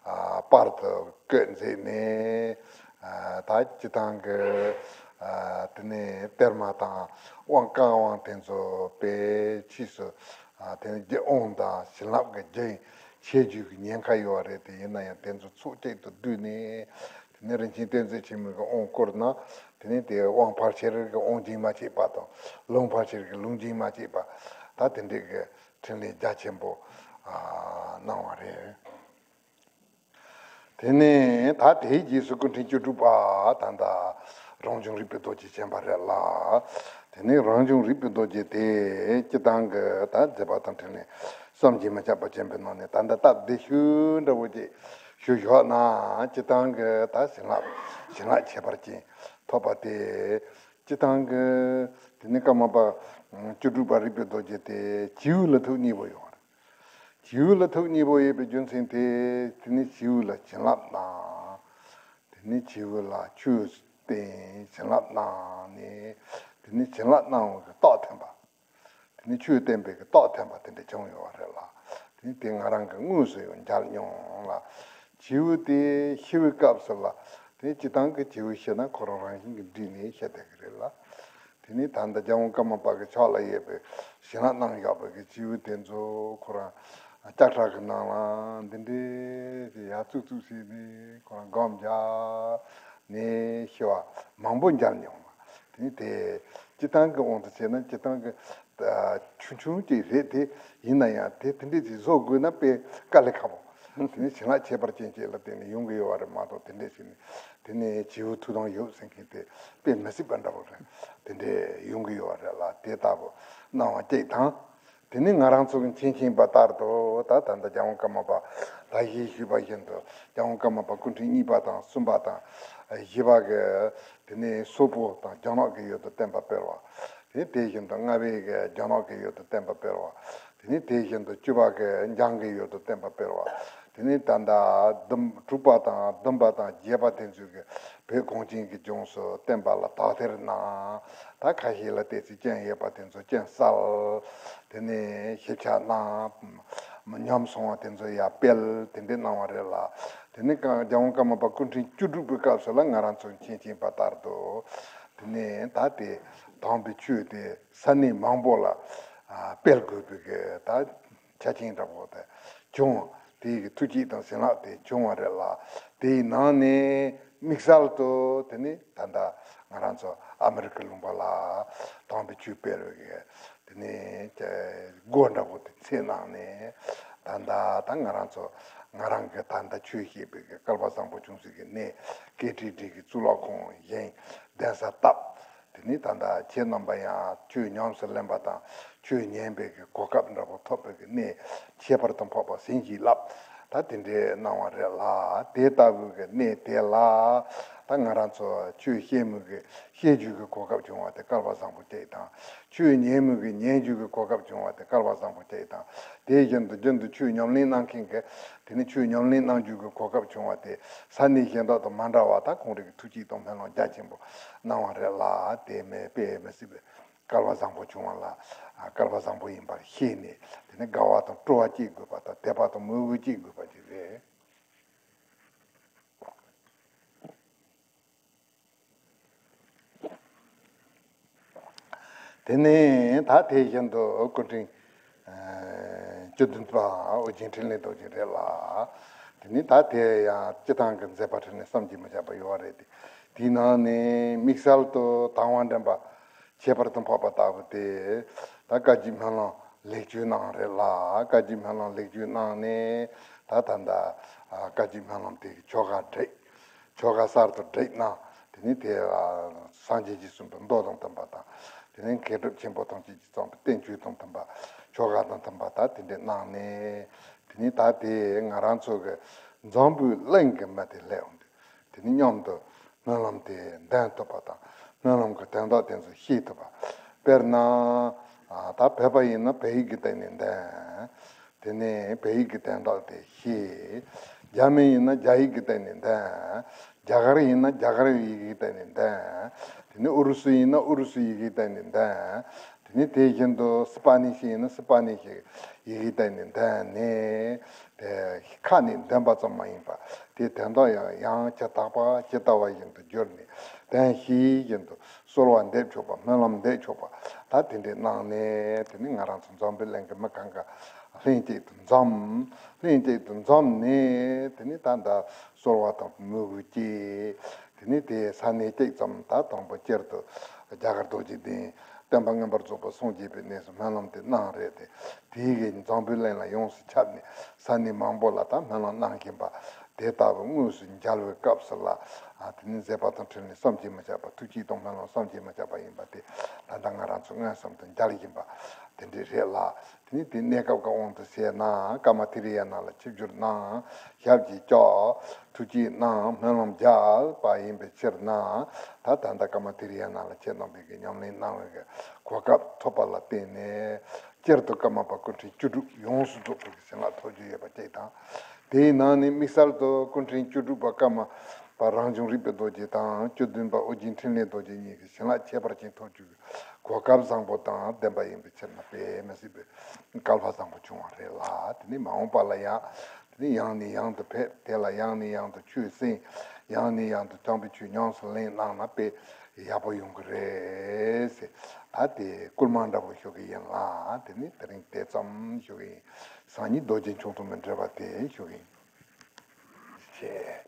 ཨ་པར་དུ་བརྐོས་མཛད་ནས། ཨ་ད་སྤྱིར་བཏང་གི་ཨ་དེ་ནས་གཏེར་མ་དང་དབང་བཀའ་དབང་དེ་ཚོ་དཔེ་ཕྱིས་སུ་ཨ་དེ་ནས་རྒྱུ་དབང་དང་བྱིན་རླབས་ཀྱི་རྒྱུ་ཆད་རྒྱུ་གི་ཉེན་ཁ་ཡོད་རེད་དེ། ཡིན་ན་ཡང་དེ་ཚོ་ཚོགས་གཅིག་ཏུ་བསྡུས་ནས། དེ་ནས་རིན་ཆེན་གཏེར་མཛོད་ཆེན་མོའི་གི་དབང་བསྐུར་ན། དེ་ནས་དེ་དབང་ཕལ་ཆེར་གྱི་དབང་རྒྱུན་མ་ཆད་པ་དང་། ལུང་ཕལ་ཆེར་གྱི་ལུང་རྒྱུན་མ་ཆད་པ། ད་དེ་འདྲའི་གི་འཕྲིན་ལས་རྒྱ་ཆེན་པོ་ཨ་གནང་བ་རེད། དེ་ནས་ད་དེའི་རྗེས་སུ་སྐུ་ཕྲེང་བཅུ་དྲུག་པ་ད་ལྟ་རང་བྱུང་རིག་པའི་རྡོ་རྗེ་ཆེན་པ་རེད་ལ། དེ་ནས་རང་བྱུང་རིག་པའི་རྡོ་རྗེ་དེ་སྤྱིར་བཏང་གི་ད་མཛད་པ་དང་འཕྲིན་ལས་བསམ་གྱིས་མི་ཁྱབ་པ་ཅན་པའི་ནང་ནས་ད་ལྟ་སྟབས་བདེ་ཤོས་འདྲ་བོ་ཅིག་ཞུ་ཞོག་ན། སྤྱིར་བཏང་གི་ད་བྱིན་རླབས་བྱིན་རླབས་ཁྱད་པར་ཅན་ཐོབ་པ་དེ། སྤྱིར་བཏང་གི་དེ་ནས་ཀརྨ་པ་བཅུ་དྲུག་པ་རིག་པའི་རྡོ་རྗེ་དེ་བྱིའུ་ལ་ཐུགས་མཉེས་པོ་ཡོད་རེད། བྱིའུ་ལ་ཐུགས་མཉེས་པོ་ཡོད་པའི་རྒྱུ་མཚན་དེ། དེ་ནས་བྱིའུ་ལ་བྱིན་རླབས་གནང་། དེ་ནས་བྱིའུ་ལ་ཆོས་བསྟན། བྱིན་རླབས་གནང་ནས། དེ་ནས་བྱིན་རླབས་གནང་བའི་རྟགས་ཐོན་པ། དེ་ནས་ཆོས་བསྟན་པའི་གི་རྟགས་ཐོན་པ་དེ་འདྲ་བྱུང་ཡོད་པ་རེད་ལ། དེ་ནས་དེ་ང་རང་གི་དངོས་སུ་ཡང་མཇལ་མྱོང་ལ། བྱིའུ་དེ་ཤི་བའི་སྐབས་སུ་ལ། དེ་སྤྱིར་བཏང་གི་བྱིའུ་ཤི་ན་ཁོ་རང་རང་བཞིན་གྱིས་འདྲིས་ནས་ཤི་བསྡད་ཀྱི་རེད་ལ། དེ་ནས་ད་ལྟ་རྒྱལ་དབང་ཀརྨ་པ་གི་ཕྱག་ལ་ཡོད་པའི་བྱིན་རླབས་གནང་བཞག་པའི་གི་བྱིའུ་དེ་ཚོ་ཁོ་རང་ལྕགས་ཁྲག་གི་ནང་ལ་འདི་འདྲས་ཀྱི་ཡར་བཙུགས་བཙུགས་བྱས་ནས་ཁོ་རང་སྒོམ་རྒྱག་ནས་ཤི་བ་མང་པོ་མཇལ་མྱོང་བ། དེ་ནས་དེ་སྤྱིར་བཏང་གི་དབང་དུ་བྱས་ན་སྤྱིར་བཏང་གི་ཆུང་ཆུང་ཅིག་རེད་དེ། ཡིན་ན་ཡང་དེ་དེ་འདྲས་ཀྱི་བཟོ་དགོས་ན་དཔེ་དཀའ་ལས་ཁག་པོ། དེ་ནས་བྱིན་རླབས་ཁྱད་པར་ཅན་ཅིག་ལ་བརྟེན་ནས་ཡོང་གི་ཡོད་པ་རེད་མ་གཏོགས། དེ་འདྲས་ཞིག་ནས་དེ་ནས་བྱིའུ་ཐུགས་དམ་ཡོད་ཟེར་མཁན་དེ་དཔེ་མི་སྲིད་པ་འདྲ་པོ་རེད། དེ་འདྲས་ཡོང་གི་ཡོད་པ་རེད་ལ། དེ་ལྟ་བུ་གནང་བ་གཅིག་དང་། དེ་ནས་ང་རང་ཚོ་གི་མཁྱེན་མཁྱེན་པ་ལྟར་དུ་ད་ད་ལྟ་རྒྱལ་དབང་ཀརྨ་པ་ད་གིན་ཞུས་པ་བཞིན་དུ་རྒྱལ་དབང་ཀརྨ་པ་སྐུ་ཕྲེང་གཉིས་པ་དང་གསུམ་པ་དང་བཞི་པ་གི་དེ་ནས་སོག་པོ་དང་རྒྱ་ནག་གི་ཡུལ་དུ་བསྟན་པ་སྤེལ་བ། དེ་ནས་དེ་བཞིན་དུ་ལྔ་པའི་གི་རྒྱ་ནག་གི་ཡུལ་དུ་བསྟན་པ་སྤེལ་བ། དེ་ནས་དེ་བཞིན་དུ་བཅུ་པ་གི་འཇང་གི་ཡུལ་དུ་བསྟན་པ་སྤེལ་བ། དེ་ནས་ད་ལྟ་བདུན་དྲུག་པ་དང་བདུན་པ་དང་བརྒྱད་པ་དེ་ཚོས་གི་བོད་གངས་ཅན་གྱི་ལྗོངས་སུ་བསྟན་པ་ལ་དག་ཐེར་གནང་། ད་ཁ་ཤས་ལ་བལྟས་ཚེ་རྐྱེན་ཡོད་པ་དེ་ཚོ་རྐྱེན་བསལ། དེ་ནས་ཞིབ་ཆ་གནང་། ཉམས་སོང་བ་དེ་ཚོ་ཡར་སྤེལ། དེ་འདྲས་གནང་བ་རེད་ལ། དེ་ནས་ཀ་རྒྱལ་དབང་ཀརྨ་པ་སྐུ་ཕྲེང་བཅུ་དྲུག་པའི་སྐབས་སུ་ལ་ང་རང་ཚོ་མཁྱེན་མཁྱེན་པ་ལྟར་དུ། དེ་ནས་ད་དེ་དམ་པའི་ཆོས་དེ་ས་གནས་མང་པོ་ལ་ཨ་སྤེལ་དགོས་པའི་གི་ད་ཆ་རྐྱེན་འདྲ་པོ་དེ་བྱུང་། དེའི་གི་ཐུགས་བསྐྱེད་དང་བྱིན་རླབས་དེ་བྱུང་བ་རེད་ལ། དེའི་ནང་ནས་དམིགས་བསལ་དུ་དེ་ནི་ད་ལྟ་ང་རང་ཚོ་ཨ་མི་རི་ཀ་ལུང་པ་ལ་དམ་པའི་ཆོས་སྤེལ་བའི་གི་ དེ་ནས་སྒོ་འདྲ་པོ་དེ་འཚོལ་གནང་ནས། ད་ལྟ་ད་ང་རང་ཚོ་ང་རང་གི་ད་ལྟ་ཆོས་བཤད་པའི་གི་སྐལ་པ་བཟང་པོ་བྱུང་ས་གི་གནས་ཀེ་ཊི་ཌི་གི་གཙུག་ལག་ཁང་བཞེངས། གདན་ས་བཏབ། དེ་ནས་ད་ལྟ་ཁྱེད་རྣམ་པ་ཡང་ཆོས་ཉམས་སུ་ལེན་པ་དང་ཆོས་ཉན་པའི་གི་གོ་སྐབས་འདྲ་པོ་ཐོབ་པའི་གི་གནས་ཁྱད་པར་དུ་འཕགས་པ་ཟིན་གྱིས་རླབས། ད་དེ་འདྲའི་གནང་བ་རེད་ལ། དེ་ལྟ་བུའི་གི་གནས་དེ་ལ་ད་ང་རང་ཚོ་ཆོས་བཤད་མི་གི་བཤད་རྒྱུ་གི་གོ་སྐབས་བྱུང་བ་དེ་སྐལ་པ་བཟང་པོ་གཅིག་དང་། ཆོས་ཉན་མི་གི་ཉན་རྒྱུ་གི་གོ་སྐབས་བྱུང་བ་དེ་སྐལ་པ་བཟང་པོ་གཅིག་དང་། དེ་བཞིན་དུ་རྒྱུན་དུ་ཆོས་ཉམས་ལེན་གནང་མཁན་གི་དེ་ནི་ཆོས་ཉམས་ལེན་གནང་རྒྱུ་གི་གོ་སྐབས་བྱུང་བ་དེ་ས་གནས་གཞན་དག་དང་མ་འདྲ་བ་ད་ཁོང་རང་གི་ཐུགས་བསྐྱེད་དང་སྨོན་ལམ་རྒྱ་ཆེན་པོ་གནང་བ་རེད་ལ། དེ་མི་དཔེ་མི་སྲིད་པའི་སྐལ་པ་བཟང་པོ་བྱུང་བ་ལ། ཨ། སྐལ་པ་བཟང་པོ་ཡིན་པར་ཤེས་ནས། དེ་ནི་དགའ་བ་དང་སྤྲོ་བ་སྐྱེ་དགོས་པ་དང་དད་པ་དང་མོས་གུས་སྐྱེ་དགོས་པ་ཅིག་རེད། དེ་ནས་ད་དེ་བཞིན་དུ་སྐུ་ཕྲེང་བཅུ་བདུན་པ་ཨོ་རྒྱན་འཕྲིན་ལས་རྡོ་རྗེ་རེད་ལ། དེ་ནས་ད་དེ་ཡང་སྤྱི་བཏང་གི་མཛད་པ་ཁྲོད་ནས་བསམ་གྱིས་མི་ཁྱབ་པ་ཡོད་རེད་དེ། དེའི་ནང་ནས་དམིགས་བསལ་དུ་དང་བ་འདྲེན་པ་ཁྱད་པར་དུ་འཕགས་པ་ལྟ་བུ་དེ་ད་བཀའ་བརྒྱུད་སྨོན་ལམ་ལེགས་བཅོས་གནང་རེད་ལ། བཀའ་བརྒྱུད་སྨོན་ལམ་ལེགས་བཅོས་གནང་ནས་ད་ད་ལྟ་བཀའ་བརྒྱུད་སྨོན་ལམ་དེ་གི་ཆོ་ག་བསྒྲིགས། ཆོ་ག་གསར་དུ་བསྒྲིགས་གནང་། དེ་ནས་དེ་ལ་སངས་རྒྱས་ཀྱིས་གསུངས་པའི་མདོ་དང་མཐུན་པ་དང་། དེ་ནས་མཁས་གྲུབ་ཆེན་པོ་ཐམས་ཅད་ཀྱིས་གསུངས་པའི་བསྟན་བཅོས་དང་མཐུན་པ། ཆོ་ག་དང་མཐུན་པ་ད་དེ་འདྲས་གནང་ནས། དེ་ནས་ད་དེ་ང་རང་ཚོ་གི་འཛམ་བུའི་གླིང་གི་མི་དེ་སླེབས་འོང་དུས། དེ་ནས་མཉམ་དུ་སྨོན་ལམ་དེ་འདོན་ཐུབ་པ་དང་། སྨོན་ལམ་གྱི་དོན་དག་དེ་ཚོ་ཤེས་ཐུབ་པ། དཔེར་ན། ཨ། ད་བོད་པ་ཡིན་ན་བོད་ཡིག་གི་སྟེང་ནས་འདོན། དེ་ནས་བོད་ཡིག་གི་དོན་དག་དེ་ཤེས། རྒྱ་མི་ཡིན་ན་རྒྱ་ཡིག་གི་སྟེང་ནས་འདོན། རྒྱ་གར་ཡིན་ན་རྒྱ་གར་ཡིག་གི་སྟེང་ནས་འདོན། དེ་ནས་ཨུ་རུ་སུ་ཡིན་ན་ཨུ་རུ་སུ་ཡིག་གི་སྟེང་ནས་འདོན། དེ་ནས་དེ་བཞིན་དུ་སི་པ་ནི་ཤི་ཡིན་ན་སི་པ་ནི་ཤི་ཡིག་གི་སྟེང་ནས་འདོན་ནས། དེ་ཁ་ནས་འདོན་པ་ཙམ་མ་ཡིན་པར་དེའི་དོན་དག་ཡང་ཡང་ཇི་ལྟ་བ་ཇི་ལྟ་བ་བཞིན་དུ་བསྒྱུར་ནས། དོན་ཤེས་བཞིན་དུ་གསོལ་བ་འདེབས་ཆོག་པ། སྨོན་ལམ་འདེབས་ཆོག་པ། ད་དེ་འདྲས་གནང་ནས། དེ་ནས་ང་རང་ཚོ་འཛམ་བུའི་གླིང་གི་མི་གང་ག་ལྷན་ཅིག་ཏུ་འཛོམས། ལྷན་ཅིག་ཏུ་འཛོམས་ནས། དེ་ནས་ད་ལྟ་གསོལ་བ་དང་མོས་གུས་སྐྱེས། དེ་ནས་དེ་ས་གནས་གཅིག་ཙམ། ད་དང་པོ་སྤྱིར་དུ་རྒྱ་གར་རྡོ་རྗེ་གདན། སྟོན་པ་མངོན་པར་རྫོགས་པར་སངས་རྒྱས་པའི་གནས་སུ་སྨོན་ལམ་དེ་གནང་རེད་དེ། དེའི་གི་འཛམ་བུའི་གླིང་ལ་ཡོངས་སུ་ཁྱབ་ནས་ས་གནས་མང་པོ་ལ་ད་སྨོན་ལམ་གནང་བཞིན་པ། དེ་ལྟ་བུ་དངོས་སུ་མཇལ་བའི་སྐབས་སུ་ལ། ཨ། དེ་ནི་མཛད་པ་དང་འཕྲིན་ལས་བསམ་གྱིས་མི་ཁྱབ་པ། ཐུགས་བསྐྱེད་དང་སྨོན་ལམ་བསམ་གྱིས་མི་ཁྱབ་པ་ཡིན་པ་དེ་ད་ལྟ་ང་རང་ཚོ་མངོན་སུམ་དུ་མཇལ་བཞིན་པ་དེ་འདྲ་རེད་ལ། དེ་ནི་དེ་གནས་སྐབས་ཀྱི་དབང་དུ་བྱས་ན་ཀ་མ་ཐི་རི་ཡ་ནང་ལ་ཆིབས་བསྒྱུར་གནང་། ཞབས་ཀྱིས་བཅགས། ཐུགས་བསྐྱེད་གནང་། སྨོན་ལམ་རྒྱག་པ་ཡིན་པའི་ཕྱིར་ན། ད་ད་ལྟ་ཀ་མ་ཐི་རི་ཡ་ནང་ལ་ཁྱེད་རྣམ་པས་ཀྱི་ཉམས་ལེན་གནང་བའི་གི་གོ་སྐབས་ཐོབ་པ་ལ་བརྟེན་ནས། སྤྱིར་དུ་ཀརྨ་པ་སྐུ་ཕྲེང་བཅུ་དྲུག་ཡོངས་སུ་རྫོགས་པའི་བྱིན་རླབས་ཐོབ་རྒྱུ་ཡོད་པ་གཅིག་དང་། དེའི་ནང་ནས་དམིགས་བསལ་དུ་སྐུ་ཕྲེང་བཅུ་དྲུག་པ་ཀརྨ་པ་རང་བྱུང་རིག་པའི་རྡོ་རྗེ་དང་བཅུ་བདུན་པ་ཨོ་རྒྱན་འཕྲིན་ལས་རྡོ་རྗེ་གཉིས་ཀྱི་བྱིན་རླབས་ཁྱད་པར་ཅན་ཐོབ་རྒྱུའི་གོ་སྐབས་བཟང་པོ་དང་ལྡན་པ་ཡིན་པའི་ཕྱིར་ན་དཔེ་མི་སྲིད་པའི་སྐལ་པ་བཟང་པོ་བྱུང་བ་རེད་ལ། དེ་ནས་མ་འོངས་པ་ལ་ཡང་དེ་ནས་ཡང་ནས་ཡང་དུ་ཕེབས། དེ་ལ་ཡང་ནས་ཡང་དུ་ཆོས་གསན། ཡང་ནས་ཡང་དུ་དམ་པའི་ཆོས་ཉམས་སུ་ལེན་གནང་ན་དཔེ་ཡག་པོ་ཡོང་གི་རེད་ཟེར། ད་དེ་བསྐུལ་མ་འདྲ་པོ་ཞུ་གི་ཡིན་ལ། དེ་ནི་དེ་རིང་དེ་ཙམ་ཞུ་གི་ཡིན། སང་ཉིན་རྡོ་རྗེ་འཆང་ཐུན་མི་འགྲོ་བ་དེ་ཞུ་གི་ཡིན། ཞེས།